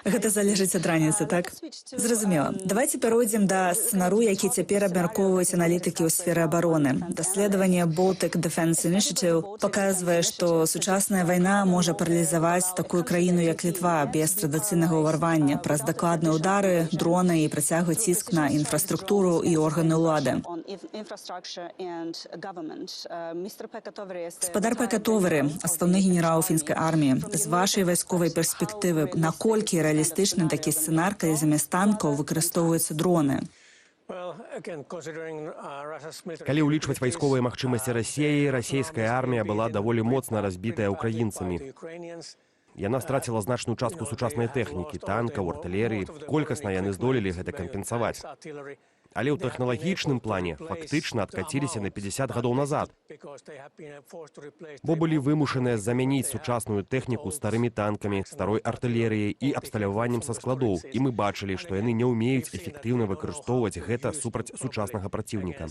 Гэта залежыць ад раніцы, так? Зразумела. Давайце пяройдзем да сцэнару, які цяпер абмяркоўваюць аналітыкі ў сферы абароны. Даследаванне Baltic Defense Initiative паказвае, што сучасная вайна можа паралізаваць такую краіну, як Літва, без традыцыйнага ўварвання, праз дакладныя ўдары, дроны і працяглы ціск на інфраструктуру і органы ўлады. Спадар Пека Товері, адстаўны генерал фінскай арміі, з вашай вайсковай перспектывы, наколькі рэалістычны такі сцэнар, калі замест танкаў выкарыстоўваюцца дроны? Калі ўлічваць вайсковыя магчымасці Расеі, расійская армія была даволі моцна разбітая украінцамі. Яна страціла значную частку сучаснай тэхнікі, танкаў, артылерыі. Колькасна яны здолелі гэта кампенсаваць. Але ў тэхналагічным плане фактычна адкаціліся на 50 гадоў назад, бо былі вымушаныя замяніць сучасную тэхніку старымі танкамі, старой артылерыяй і абсталяваннем са складоў. І мы бачылі, што яны не ўмеюць эфектыўна выкарыстоўваць гэта супраць сучаснага праціўніка.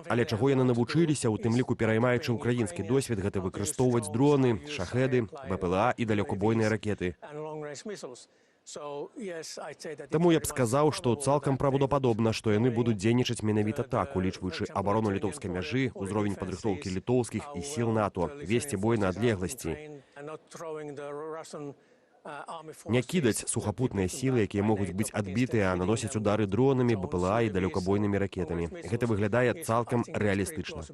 Але чаго яны навучыліся, у тым ліку пераймаючы украінскі досвед, гэта выкарыстоўваць дроны, шахэды, БПЛА і далёкабойныя ракеты. Таму я б сказаў, што цалкам праўдападобна, што яны будуць дзейнічаць менавіта так, улічваючы абарону літоўскай мяжы, узровень падрыхтоўкі літоўскіх і сіл НАТО, весці бой на адлегласці. Не кідаць сухапутныя сілы, якія могуць быць адбітыя, а наносіць удары дронамі, БПЛА і далёкабойнымі ракетамі. Гэта выглядае цалкам рэалістычна.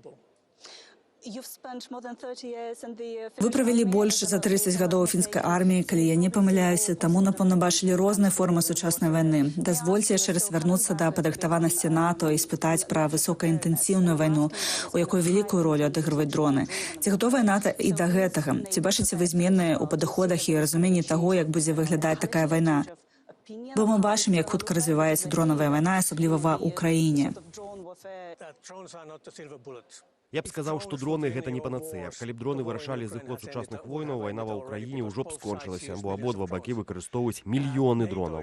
Вы правялі больш за 30 гадоў у фінскай арміі, калі я не памыляюся, таму, напэўна, бачылі розныя формы сучаснай вайны. Дазвольце яшчэ раз вярнуцца да падрыхтаванасці НАТО і спытаць пра высокаінтэнсіўную вайну, у якой вялікую ролю адыгрываюць дроны. Ці гатовае НАТО і да гэтага? Ці бачыце вы змены ў падыходах і разуменні таго, як будзе выглядаць такая вайна? Бо мы бачым, як хутка развіваецца дронавая вайна, асабліва ва Украіне. Я б сказаў, што дроны гэта не панацея. Калі б дроны вырашалі зыход сучасных войнаў, вайна ва Украіне ўжо б скончылася, бо абодва бакі выкарыстоўваюць мільёны дронаў.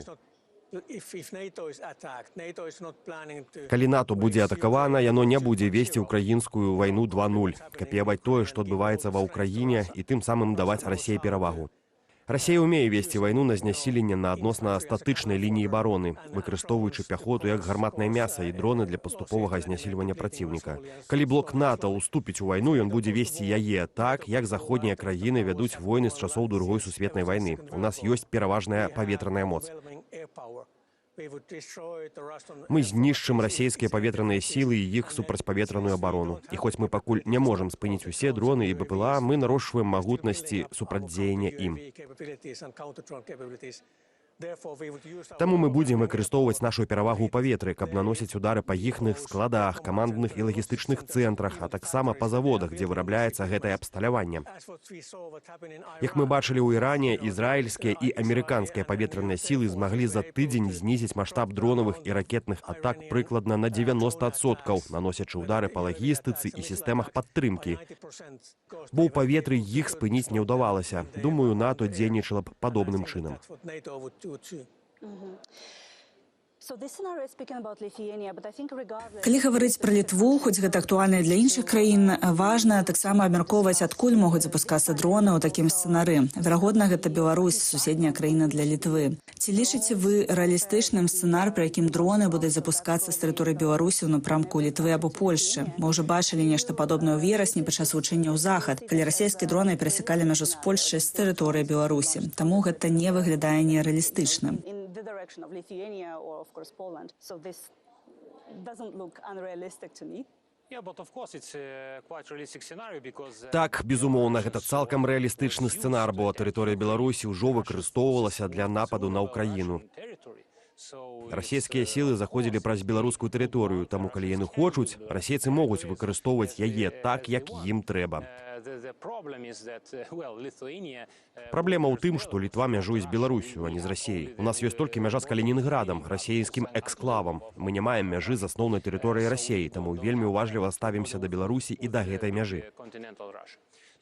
Калі НАТО будзе атакавана, яно не будзе весці украінскую вайну 2.0, капіяваць тое, што адбываецца ва Украіне, і тым самым даваць Расіі перавагу. Расія ўмее весці вайну на знясіленне на адносна статычнай лініі абароны, выкарыстоўваючы пяхоту як гарматнае мяса і дроны для паступовага знясільвання праціўніка. Калі блок НАТО ўступіць у вайну, ён будзе весці яе так, як заходнія краіны вядуць войны з часоў Другой сусветнай вайны. У нас ёсць пераважная паветраная моц. Мы знішчым расійскія паветраныя сілы і іх супрацьпаветраную абарону. І хоць мы пакуль не можам спыніць усе дроны і БПЛА, мы нарошчваем магутнасці супрацьдзеяння ім. Таму мы будзем выкарыстоўваць нашу перавагу ў паветры, каб наносіць удары па іхных складах, камандных і лагістычных цэнтрах, а таксама па заводах, дзе вырабляецца гэтае абсталяванне. Як мы бачылі ў Іране, ізраільскія і амерыканскія паветраныя сілы змаглі за тыдзень знізіць маштаб дронавых і ракетных атак прыкладна на 90%, наносячы ўдары па лагістыцы і сістэмах падтрымкі. Бо ў паветры іх спыніць не ўдавалася. Думаю, НАТО дзейнічала б падобным чынам. Калі гаварыць пра Літву, хоць гэта актуальна і для іншых краін, важна таксама абмяркоўваць, адкуль могуць запускацца дроны ў такім сцэнары. Верагодна, гэта Беларусь, суседняя краіна для Літвы. Ці лічыце вы рэалістычным сцэнар, пры якім дроны будуць запускацца з тэрыторыі Беларусі ў напрамку Літвы або Польшчы? Мы ўжо бачылі нешта падобнае ў верасні падчас вучэнняў Захад, калі расійскія дроны перасякалі мяжу з Польшчай з тэрыторыі Беларусі. Таму гэта не выглядае нерэалістычным. Так, безумоўна, гэта цалкам рэалістычны сцэнар, бо тэрыторыя Беларусі ўжо выкарыстоўвалася для нападу на Украіну. Расійскія сілы заходзілі праз беларускую тэрыторыю, таму калі яны хочуць, расейцы могуць выкарыстоўваць яе так, як ім трэба. Праблема ў тым, што Літва мяжуе з Беларуссю, а не з Расіяй. У нас ёсць толькі мяжа з Калінінградам, расейскім эксклавам. Мы не маем мяжы з асноўнай тэрыторыяй Расіі, таму вельмі уважліва ставімся да Беларусі і да гэтай мяжы.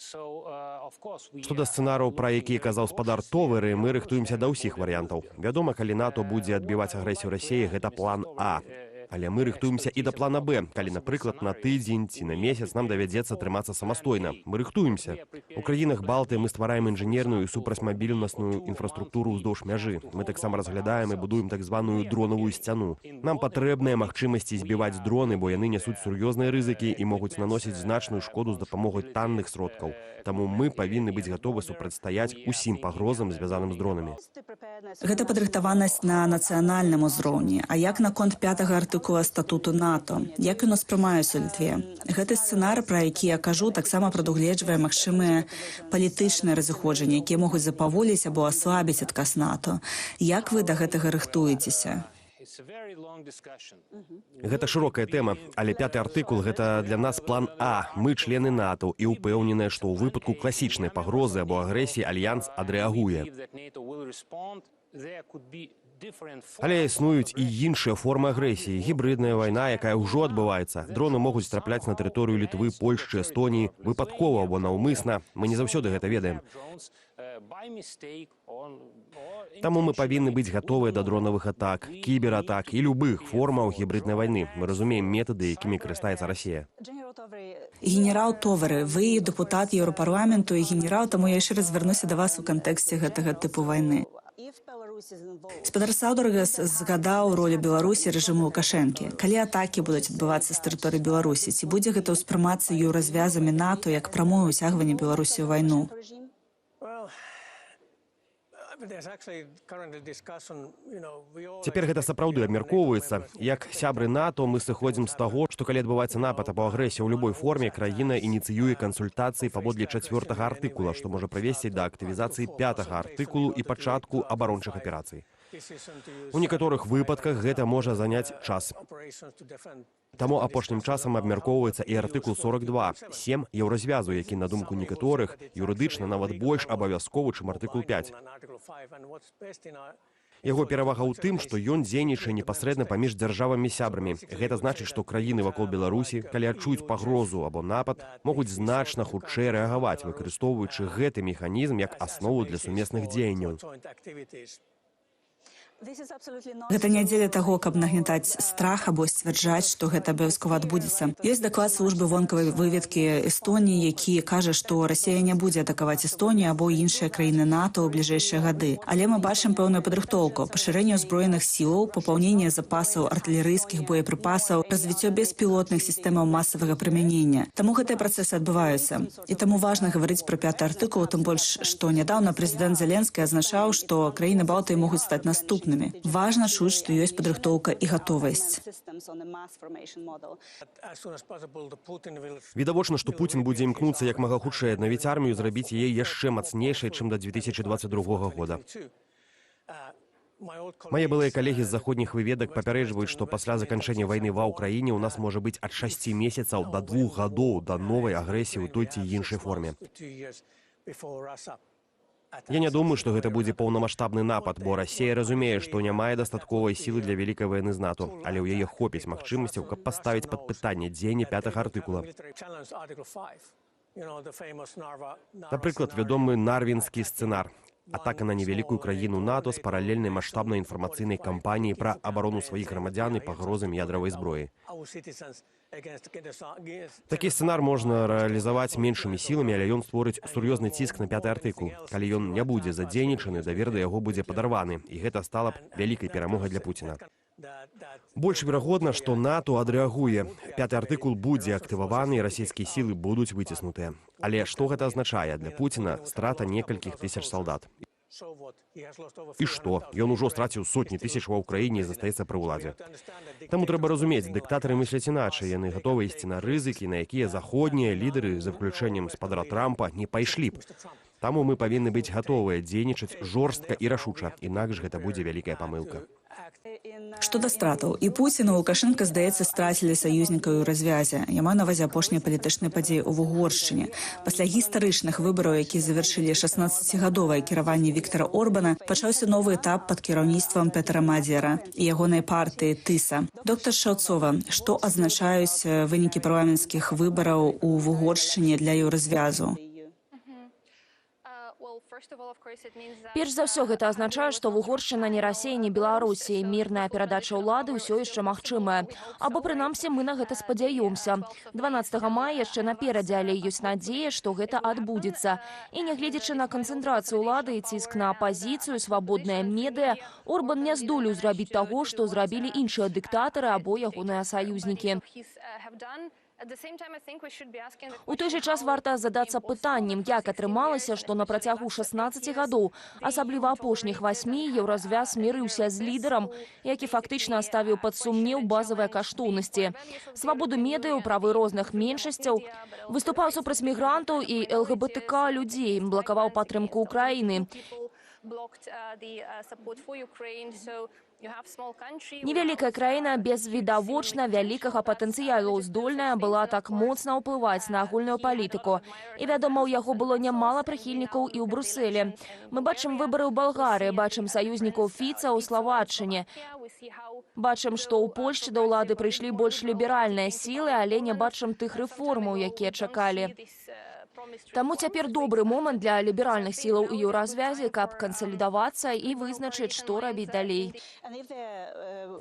Што да сцэнараў, пра якія казаў спадар Товары, мы рыхтуемся да ўсіх варыянтаў. Вядома, калі НАТО будзе адбіваць агрэсію Расіі, гэта план А. Але мы рыхтуемся і да плана Б, калі, напрыклад, на тыдзень ці на месяц нам давядзецца трымацца самастойна. Мы рыхтуемся. У краінах Балтыі мы ствараем інжынерную і супрацьмабільнасную інфраструктуру ўздоўж мяжы. Мы таксама разглядаем і будуем так званую дронавую сцяну. Нам патрэбныя магчымасці збіваць дроны, бо яны нясуць сур'ёзныя рызыкі і могуць наносіць значную шкоду з дапамогай танных сродкаў. Таму мы павінны быць гатовы супрацьстаяць усім пагрозам, звязаным з дронамі. Гэта падрыхтаванасць на нацыянальным узроўні. А як наконт пятага артыкула статуту НАТО? Як ён успрымаецца ў Літве? Гэты сцэнар, пра які я кажу, таксама прадугледжвае магчымыя палітычныя разыходжанні, якія могуць запаволіць або аслабіць адказ НАТО. Як вы да гэтага рыхтуецеся? Гэта шырокая тэма, але пяты артыкул гэта для нас план А. Мы члены НАТО і ўпэўненыя, што ў выпадку класічнай пагрозы або агрэсіі альянс адрэагуе. Але існуюць і іншыя формы агрэсіі. Гібрыдная вайна, якая ўжо адбываецца. Дроны могуць трапляць на тэрыторыю Літвы, Польшчы, Эстоніі выпадкова або наўмысна. Мы не заўсёды гэта ведаем. Таму мы павінны быць гатовыя да дронавых атак, кібератак і любых формаў гібрыднай вайны. Мы разумеем метады, якімі карыстаецца Расія. Генерал Товары, вы дэпутат Еўрапарламенту і генерал, таму я яшчэ раз звярнуся да вас у кантэксце гэтага тыпу вайны. Спадар Саўдаргас згадаў ролю Беларусі рэжыму Лукашэнкі. Калі атакі будуць адбывацца з тэрыторыі Беларусі, ці будзе гэта ўспрымацца еўразвязамі НАТО як прамое ўцягванне Беларусі ў вайну? Цяпер гэта сапраўды абмяркоўваецца. Як сябры НАТО мы сыходзім з таго, што калі адбываецца напад або агрэсія ў любой форме, краіна ініцыюе кансультацыі паводле чацвёртага артыкула, што можа прывесці да актывізацыі пятага артыкулу і пачатку абарончых аперацый. У некаторых выпадках гэта можа заняць час. Таму апошнім часам абмяркоўваецца і артыкул 42.7 Еўразвязу, які, на думку некаторых, юрыдычна нават больш абавязковы, чым артыкул 5. Яго перавага ў тым, што ён дзейнічае непасрэдна паміж дзяржавамі-сябрамі. Гэта значыць, што краіны вакол Беларусі, калі адчуюць пагрозу або напад, могуць значна хутчэй рэагаваць, выкарыстоўваючы гэты механізм як аснову для сумесных дзеянняў. Гэта не дзеля таго, каб нагнятаць страх або сцвярджаць, што гэта абавязкова адбудзецца. Ёсць даклад службы вонкавай выведкі Эстоніі, які кажа, што Расія не будзе атакаваць Эстонію або іншыя краіны НАТО ў бліжэйшыя гады. Але мы бачым пэўную падрыхтоўку, пашырэнне ўзброеных сілаў, папаўненне запасаў артылерыйскіх боепрыпасаў, развіццё беспілотных сістэмаў масавага прымянення. Таму гэтыя працэсы адбываюцца. І таму важна гаварыць пра пяты артыкул, тым больш, што нядаўна прэзідэнт Зеленскі азначаў, што краіны Балтыі могуць стаць наступнымі. Важна чуць, што ёсць падрыхтоўка і гатовасць. Відавочна, што Пуцін будзе імкнуцца як мага хутчэй аднавіць армію і зрабіць яе яшчэ мацнейшай, чым да 2022 года. Мае былыя калегі з заходніх выведак папярэджваюць, што пасля заканчэння вайны ва Ўкраіне ў нас можа быць ад 6 месяцаў да 2 гадоў да новай агрэсіі ў той ці іншай форме. Я не думаю, што гэта будзе паўнамасштабны напад, бо Расія разумее, што не мае дастатковай сілы для вялікай вайны з НАТО, але ў яе хопіць магчымасцяў, каб паставіць пад пытанне дзеянне пятага артыкула. Напрыклад, вядомы нарвінскі сцэнар. Атака на невялікую краіну НАТО з паралельнай маштабнай інфармацыйнай кампаніяй пра абарону сваіх грамадзян і пагрозамі ядравай зброі. Такі сцэнар можна рэалізаваць меншымі сіламі, але ён створыць сур'ёзны ціск на пяты артыкул. Калі ён не будзе задзейнічаны, давер да яго будзе падарваны, і гэта стала б вялікай перамогай для Пуціна. Больш верагодна, што НАТО адрэагуе. Пяты артыкул будзе актываваны, і расійскія сілы будуць выціснутыя. Але што гэта азначае для Пуціна? Страта некалькіх тысяч салдат. І што? Ён ужо страціў сотні тысяч ва Ўкраіне і застаецца пры ўладзе. Таму трэба разумець, дыктатары мысляць іначай, яны гатовы ісці на рызыкі, на якія заходнія лідары, за выключэннем спадара Трампа, не пайшлі б. Таму мы павінны быць гатовыя дзейнічаць жорстка і рашуча, інакш гэта будзе вялікая памылка. Што да стратаў, і Пуцін, і Лукашэнка, здаецца, страцілі саюзнікаў у развязе. Я маю на ўвазе апошнія палітычныя падзеі ў Вугоршчыне. Пасля гістарычных выбараў, якія завяршылі 16гадовае кіраванне Віктара Орбана, пачаўся новы этап пад кіраўніцтвам Петра Мадзера і ягонай партыі Тыса. Доктар Шаўцова, што азначаюць вынікі парламенцкіх выбараў у Вугоршчыне для Еўразвязу? Перш за ўсё, гэта азначае, што Вугоршчына не Расія, не Беларусь, і мірная перадача ўлады ўсё яшчэ магчымая. Або, прынамсі, мы на гэта спадзяёмся. 12 мая яшчэ наперадзе, але ёсць надзея, што гэта адбудзецца. І нягледзячы на канцэнтрацыю ўлады і ціск на апазіцыю, свабодныя медыа, Орбан не здолеў зрабіць таго, што зрабілі іншыя дыктатары або ягоныя саюзнікі. У той жа час варта задацца пытаннем, як атрымалася, што на працягу 16 гадоў, асабліва апошніх 8, Еўразвяз смірыўся з лідарам, які фактычна ставіў пад сумнеў базавыя каштоўнасці. Свабоду медыяў, правы розных меншасцяў, выступаў супраць мігрантаў і ЛГБТК людзей, блакаваў падтрымку Украіны. Невялікая краіна без відавочна вялікага патэнцыялу здольная была так моцна ўплываць на агульную палітыку. І, вядома, у яго было нямала прыхільнікаў і ў Брусэлі. Мы бачым выбары ў Балгарыі, бачым саюзнікаў Фіца ў Славаччыне. Бачым, што ў Польшчы да ўлады прыйшлі больш ліберальныя сілы, але не бачым тых рэформаў, якія чакалі. Таму цяпер добры момант для ліберальных сілаў у Еўразвязе, каб кансалідавацца і вызначыць, што рабіць далей.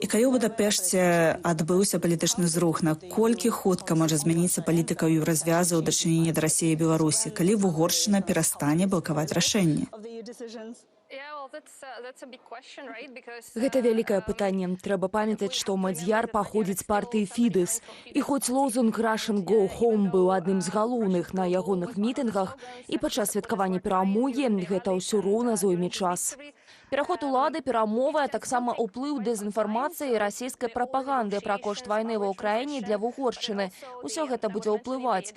І калі ў Будапешце адбыўся палітычны зрух, наколькі хутка можа змяніцца палітыка Еўразвязу ў дачыненні да Расіі і Беларусі, калі Вугоршчына перастане блакаваць рашэнні? Гэта вялікае пытанне. Трэба памятаць, што Мадзьяр паходзіць з партыі Фідэс. І хоць лозунг «Russian go home» быў адным з галоўных на ягоных мітынгах і падчас святкавання перамогі, гэта ўсё роўна зойме час. Пераход улады, перамовы, а таксама ўплыў дэзінфармацыі і расійскай прапаганды пра кошт вайны ва Ўкраіне для Вугоршчыны. Усё гэта будзе ўплываць.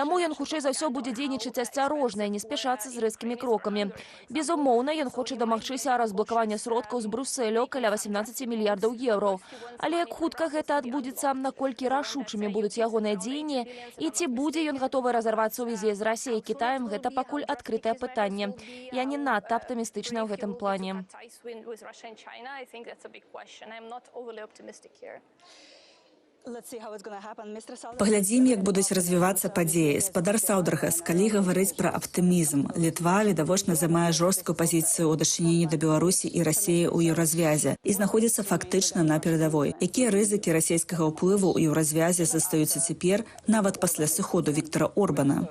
Таму ён хутчэй за ўсё будзе дзейнічаць асцярожна і не спяшацца з рэзкімі крокамі. Безумоўна, ён хоча дамагчыся разблакавання сродкаў з Брусэлю каля 18 мільярдаў еўраў. Але як хутка гэта адбудзецца, наколькі рашучымі будуць ягоныя дзеянні і ці будзе ён гатовы разарваць сувязі з Расіяй і Кітаем, гэта пакуль адкрытае пытанне. Я не надта аптымістычная ў гэтым плане. Паглядзім, як будуць развівацца падзеі. Спадар Саўдаргас, калі гаварыць пра аптымізм, Літва відавочна займае жорсткую пазіцыю ў дачыненні да Беларусі і Расіі ў Еўразвязе і знаходзіцца фактычна на перадавой. Якія рызыкі расійскага ўплыву ў Еўразвязе застаюцца цяпер, нават пасля сыходу Віктара Орбана?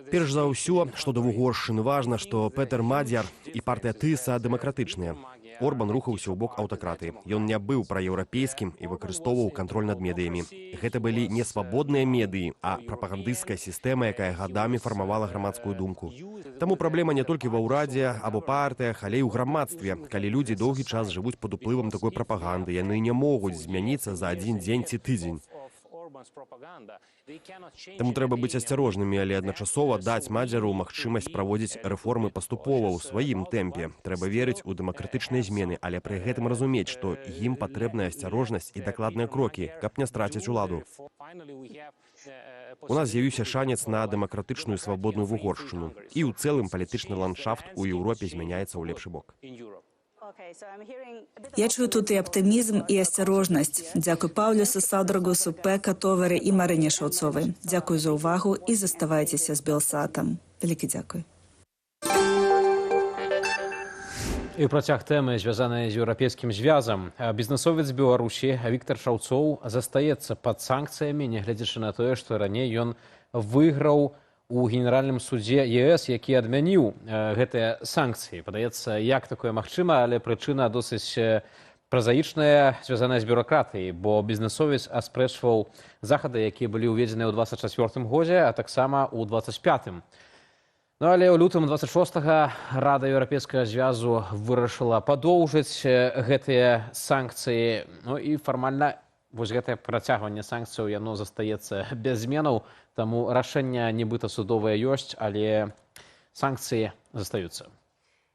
Перш за ўсё, што да Вугоршчыны важна, што Петер Мадзьяр і партыя Тыса дэмакратычныя. Орбан рухаўся ў бок аўтакратыі. Ён не быў праеўрапейскім і выкарыстоўваў кантроль над медыямі. Гэта былі не свабодныя медыі, а прапагандысцкая сістэма, якая гадамі фармавала грамадскую думку. Таму праблема не толькі ва ўрадзе або партыях, але і ў грамадстве. Калі людзі доўгі час жывуць пад уплывам такой прапаганды, яны не могуць змяніцца за адзін дзень ці тыдзень. Таму трэба быць асцярожнымі, але адначасова даць Мадзяру магчымасць праводзіць рэформы паступова ў сваім тэмпе. Трэба верыць у дэмакратычныя змены, але пры гэтым разумець, што ім патрэбная асцярожнасць і дакладныя крокі, каб не страціць уладу. У нас з'явіўся шанец на дэмакратычную свабодную Вугоршчыну. І ў цэлым палітычны ландшафт у Еўропе змяняецца ў лепшы бок. Я чую тут і аптымізм, і асцярожнасць. Дзякуй Паўлюсу Саўдаргасу, Пека Товары і Марыне Шаўцовай. Дзякуй за ўвагу і заставайцеся з Белсатам. Вялікі дзякуй. І працяг тэмы, звязанай з Еўрапейскім звязам. Бізнесовец Беларусі Віктар Шаўцоў застаецца пад санкцыямі, нягледзячы на тое, што раней ён выйграў у генеральным судзе ЕС, які адмяніў гэтыя санкцыі. Падаецца, як такое магчыма, але прычына досыць празаічная, звязаная з бюракратыяй, бо бізнесовец аспрэчваў захады, якія былі ўведзеныя ў 24 годзе, а таксама ў 25-м. Ну, але ў лютым 26 Рада Еўрапейскага звязу вырашыла падоўжыць гэтыя санкцыі. Ну і фармальна вось гэтае працягванне санкцыяў, яно застаецца без зменаў, таму рашэнне нібыта судовае ёсць, але санкцыі застаюцца.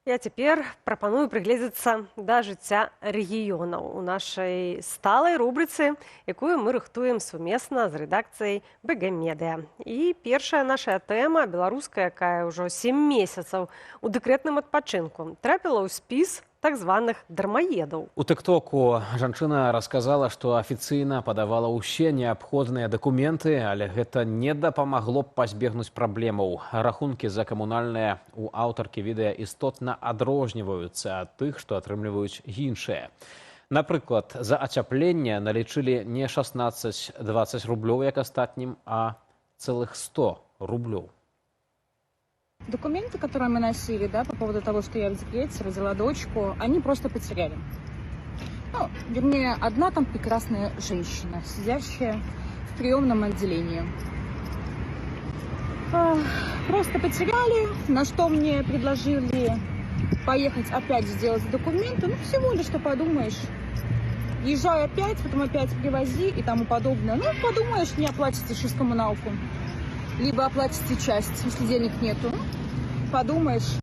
Я цяпер прапаную прыгледзецца да жыцця рэгіёнаў у нашай сталай рубрыцы, якую мы рыхтуем сумесна з рэдакцыяй БГ Медыа. І першая наша тэма, беларуская, якая ўжо 7 месяцаў у дэкрэтным адпачынку, трапіла ў спіс так званых дармаедаў. У тыктоку жанчына расказала, што афіцыйна падавала ўсе неабходныя дакументы, але гэта не дапамагло б пазбегнуць праблемаў. Рахункі за камунальныя у аўтаркі відэа істотна адрозніваюцца ад тых, што атрымліваюць іншыя. Напрыклад, за ацяпленне налічылі не 16-20 рублёў, як астатнім, а цэлых 100 рублёў. Документы, которые мы носили, да, по поводу того, что я в декрете, родила дочку, они просто потеряли. Ну, вернее, одна там прекрасная женщина, сидящая в приемном отделении. Просто потеряли, на что мне предложили поехать опять сделать документы. Ну, всего лишь, что подумаешь. Езжай опять, потом опять привози и тому подобное. Ну, подумаешь, не оплатите сейчас коммуналку. Либо оплатите часть, если денег нету. Подумаешь.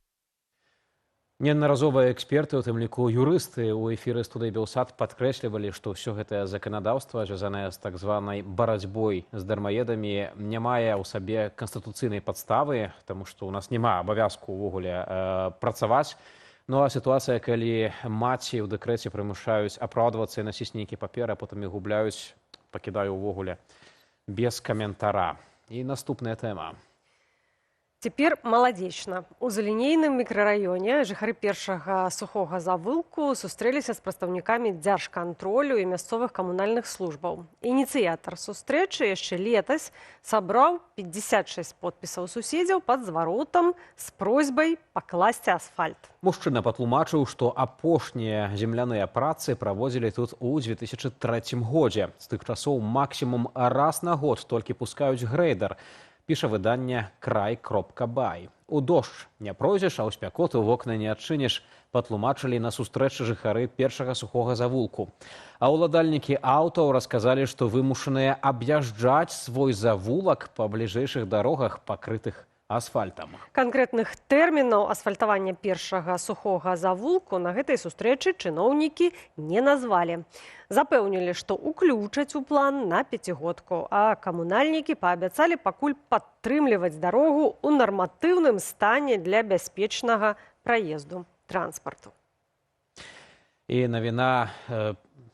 Неаднаразова эксперты, у тым ліку юрысты, у эфіры студыі Белсат падкрэслівалі, што ўсё гэтае заканадаўства, звязанае з так званай барацьбой з дармаедамі, не мае ў сабе канстытуцыйнай падставы, таму што ў нас няма абавязку ўвогуле працаваць. Ну а сітуацыя, калі маці ў дэкрэце прымушаюць апраўдвацца і насіць нейкія паперы, а потым іх губляюць, пакідаю ўвогуле без каментара. І наступная тэма. Цяпер Маладзечна. У залінейным мікрараёне жыхары першага сухога завулку сустрэліся з прадстаўнікамі дзяржкантролю і мясцовых камунальных службаў. Ініцыятар сустрэчы яшчэ летась сабраў 56 подпісаў суседзяў пад зваротам з просьбай пакласці асфальт. Мужчына патлумачыў, што апошнія земляныя працы праводзілі тут у 2003 годзе. З тых часоў максімум раз на год толькі пускаюць грэйдер, піша выданне край.бай. У дождж не пройдзеш, а ў спякоту вокна не адчыніш, патлумачылі на сустрэчы жыхары першага сухога завулку. А ўладальнікі аўтаў расказалі, што вымушаныя аб'язджаць свой завулак па бліжэйшых дарогах, пакрытых асфальтам. Канкрэтных тэрмінаў асфальтавання першага сухога завулку на гэтай сустрэчы чыноўнікі не назвалі. Запэўнілі, што ўключаць у план на пяцігодку, а камунальнікі паабяцалі пакуль падтрымліваць дарогу ў нарматыўным стане для бяспечнага праезду транспарту. І навіна,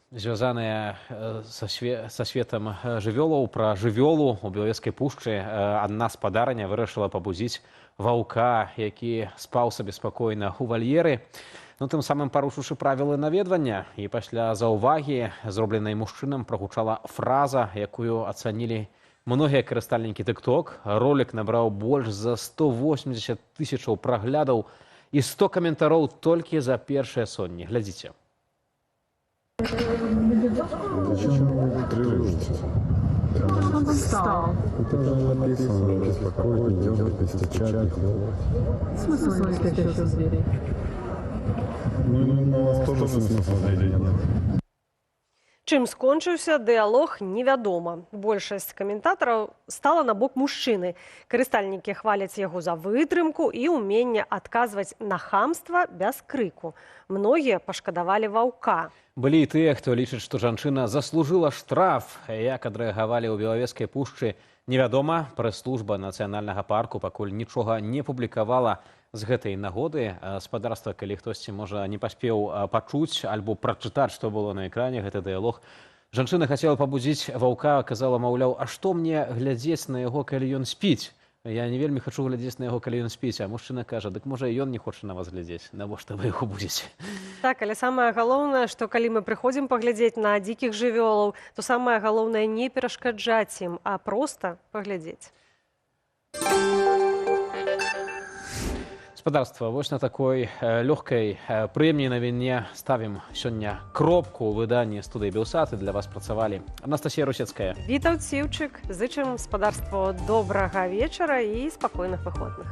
звязаная са светам жывёлаў, пра жывёлу у Белавежскай пушчы. Адна спадарня вырашыла пабудзіць ваўка, які спаў сабе спакойна ў вальеры, ну, тым самым парушыўшы правілы наведвання. І пасля заўвагі, зробленай мужчынам, прагучала фраза, якую ацанілі многія карыстальнікі TikTok. Ролік набраў больш за 180 тысячаў праглядаў і 100 каментароў толькі за першыя сотні. Глядзіце. Зачем вы тревожитесь? Он встал. Это же написано, не беспокоить, не дергать, не стучать, не хлопать. Смысл спящих зверей? Ну, на вас тоже смысла зверей нет. Чым скончыўся дыялог, невядома. Большасць каментатараў стала на бок мужчыны. Карыстальнікі хваляць яго за вытрымку і ўменне адказваць на хамства без крыку. Многія пашкадавалі ваўка. Былі і тыя, хто лічыць, што жанчына заслужыла штраф. Як адрэагавалі ў Белавежскай пушчы, невядома. Прэс-служба нацыянальнага парку пакуль нічога не публікавала з гэтай нагоды. Спадарства, калі хтосьці, можа, не паспеў пачуць альбо прачытаць, што было на экране, гэты дыялог. Жанчына хацела пабудзіць ваўка, казала, маўляў, а што мне глядзець на яго, калі ён спіць? Я не вельмі хачу глядзець на яго, калі ён спіць. А мужчына кажа, дык можа, і ён не хоча на вас глядзець, навошта вы яго будзеце? Так, але самае галоўнае, што калі мы прыходзім паглядзець на дзікіх жывёлаў, то самае галоўнае не перашкаджаць ім, а проста паглядзець. Спадарства, вось на такой лёгкай, прыемнай навіне ставім сёння кропку ў выданні студыі Белсат. Для вас працавалі Анастасія Русецкая, Вітаўт Сіўчык. Зычым спадарству добрага вечара і спакойных выходных.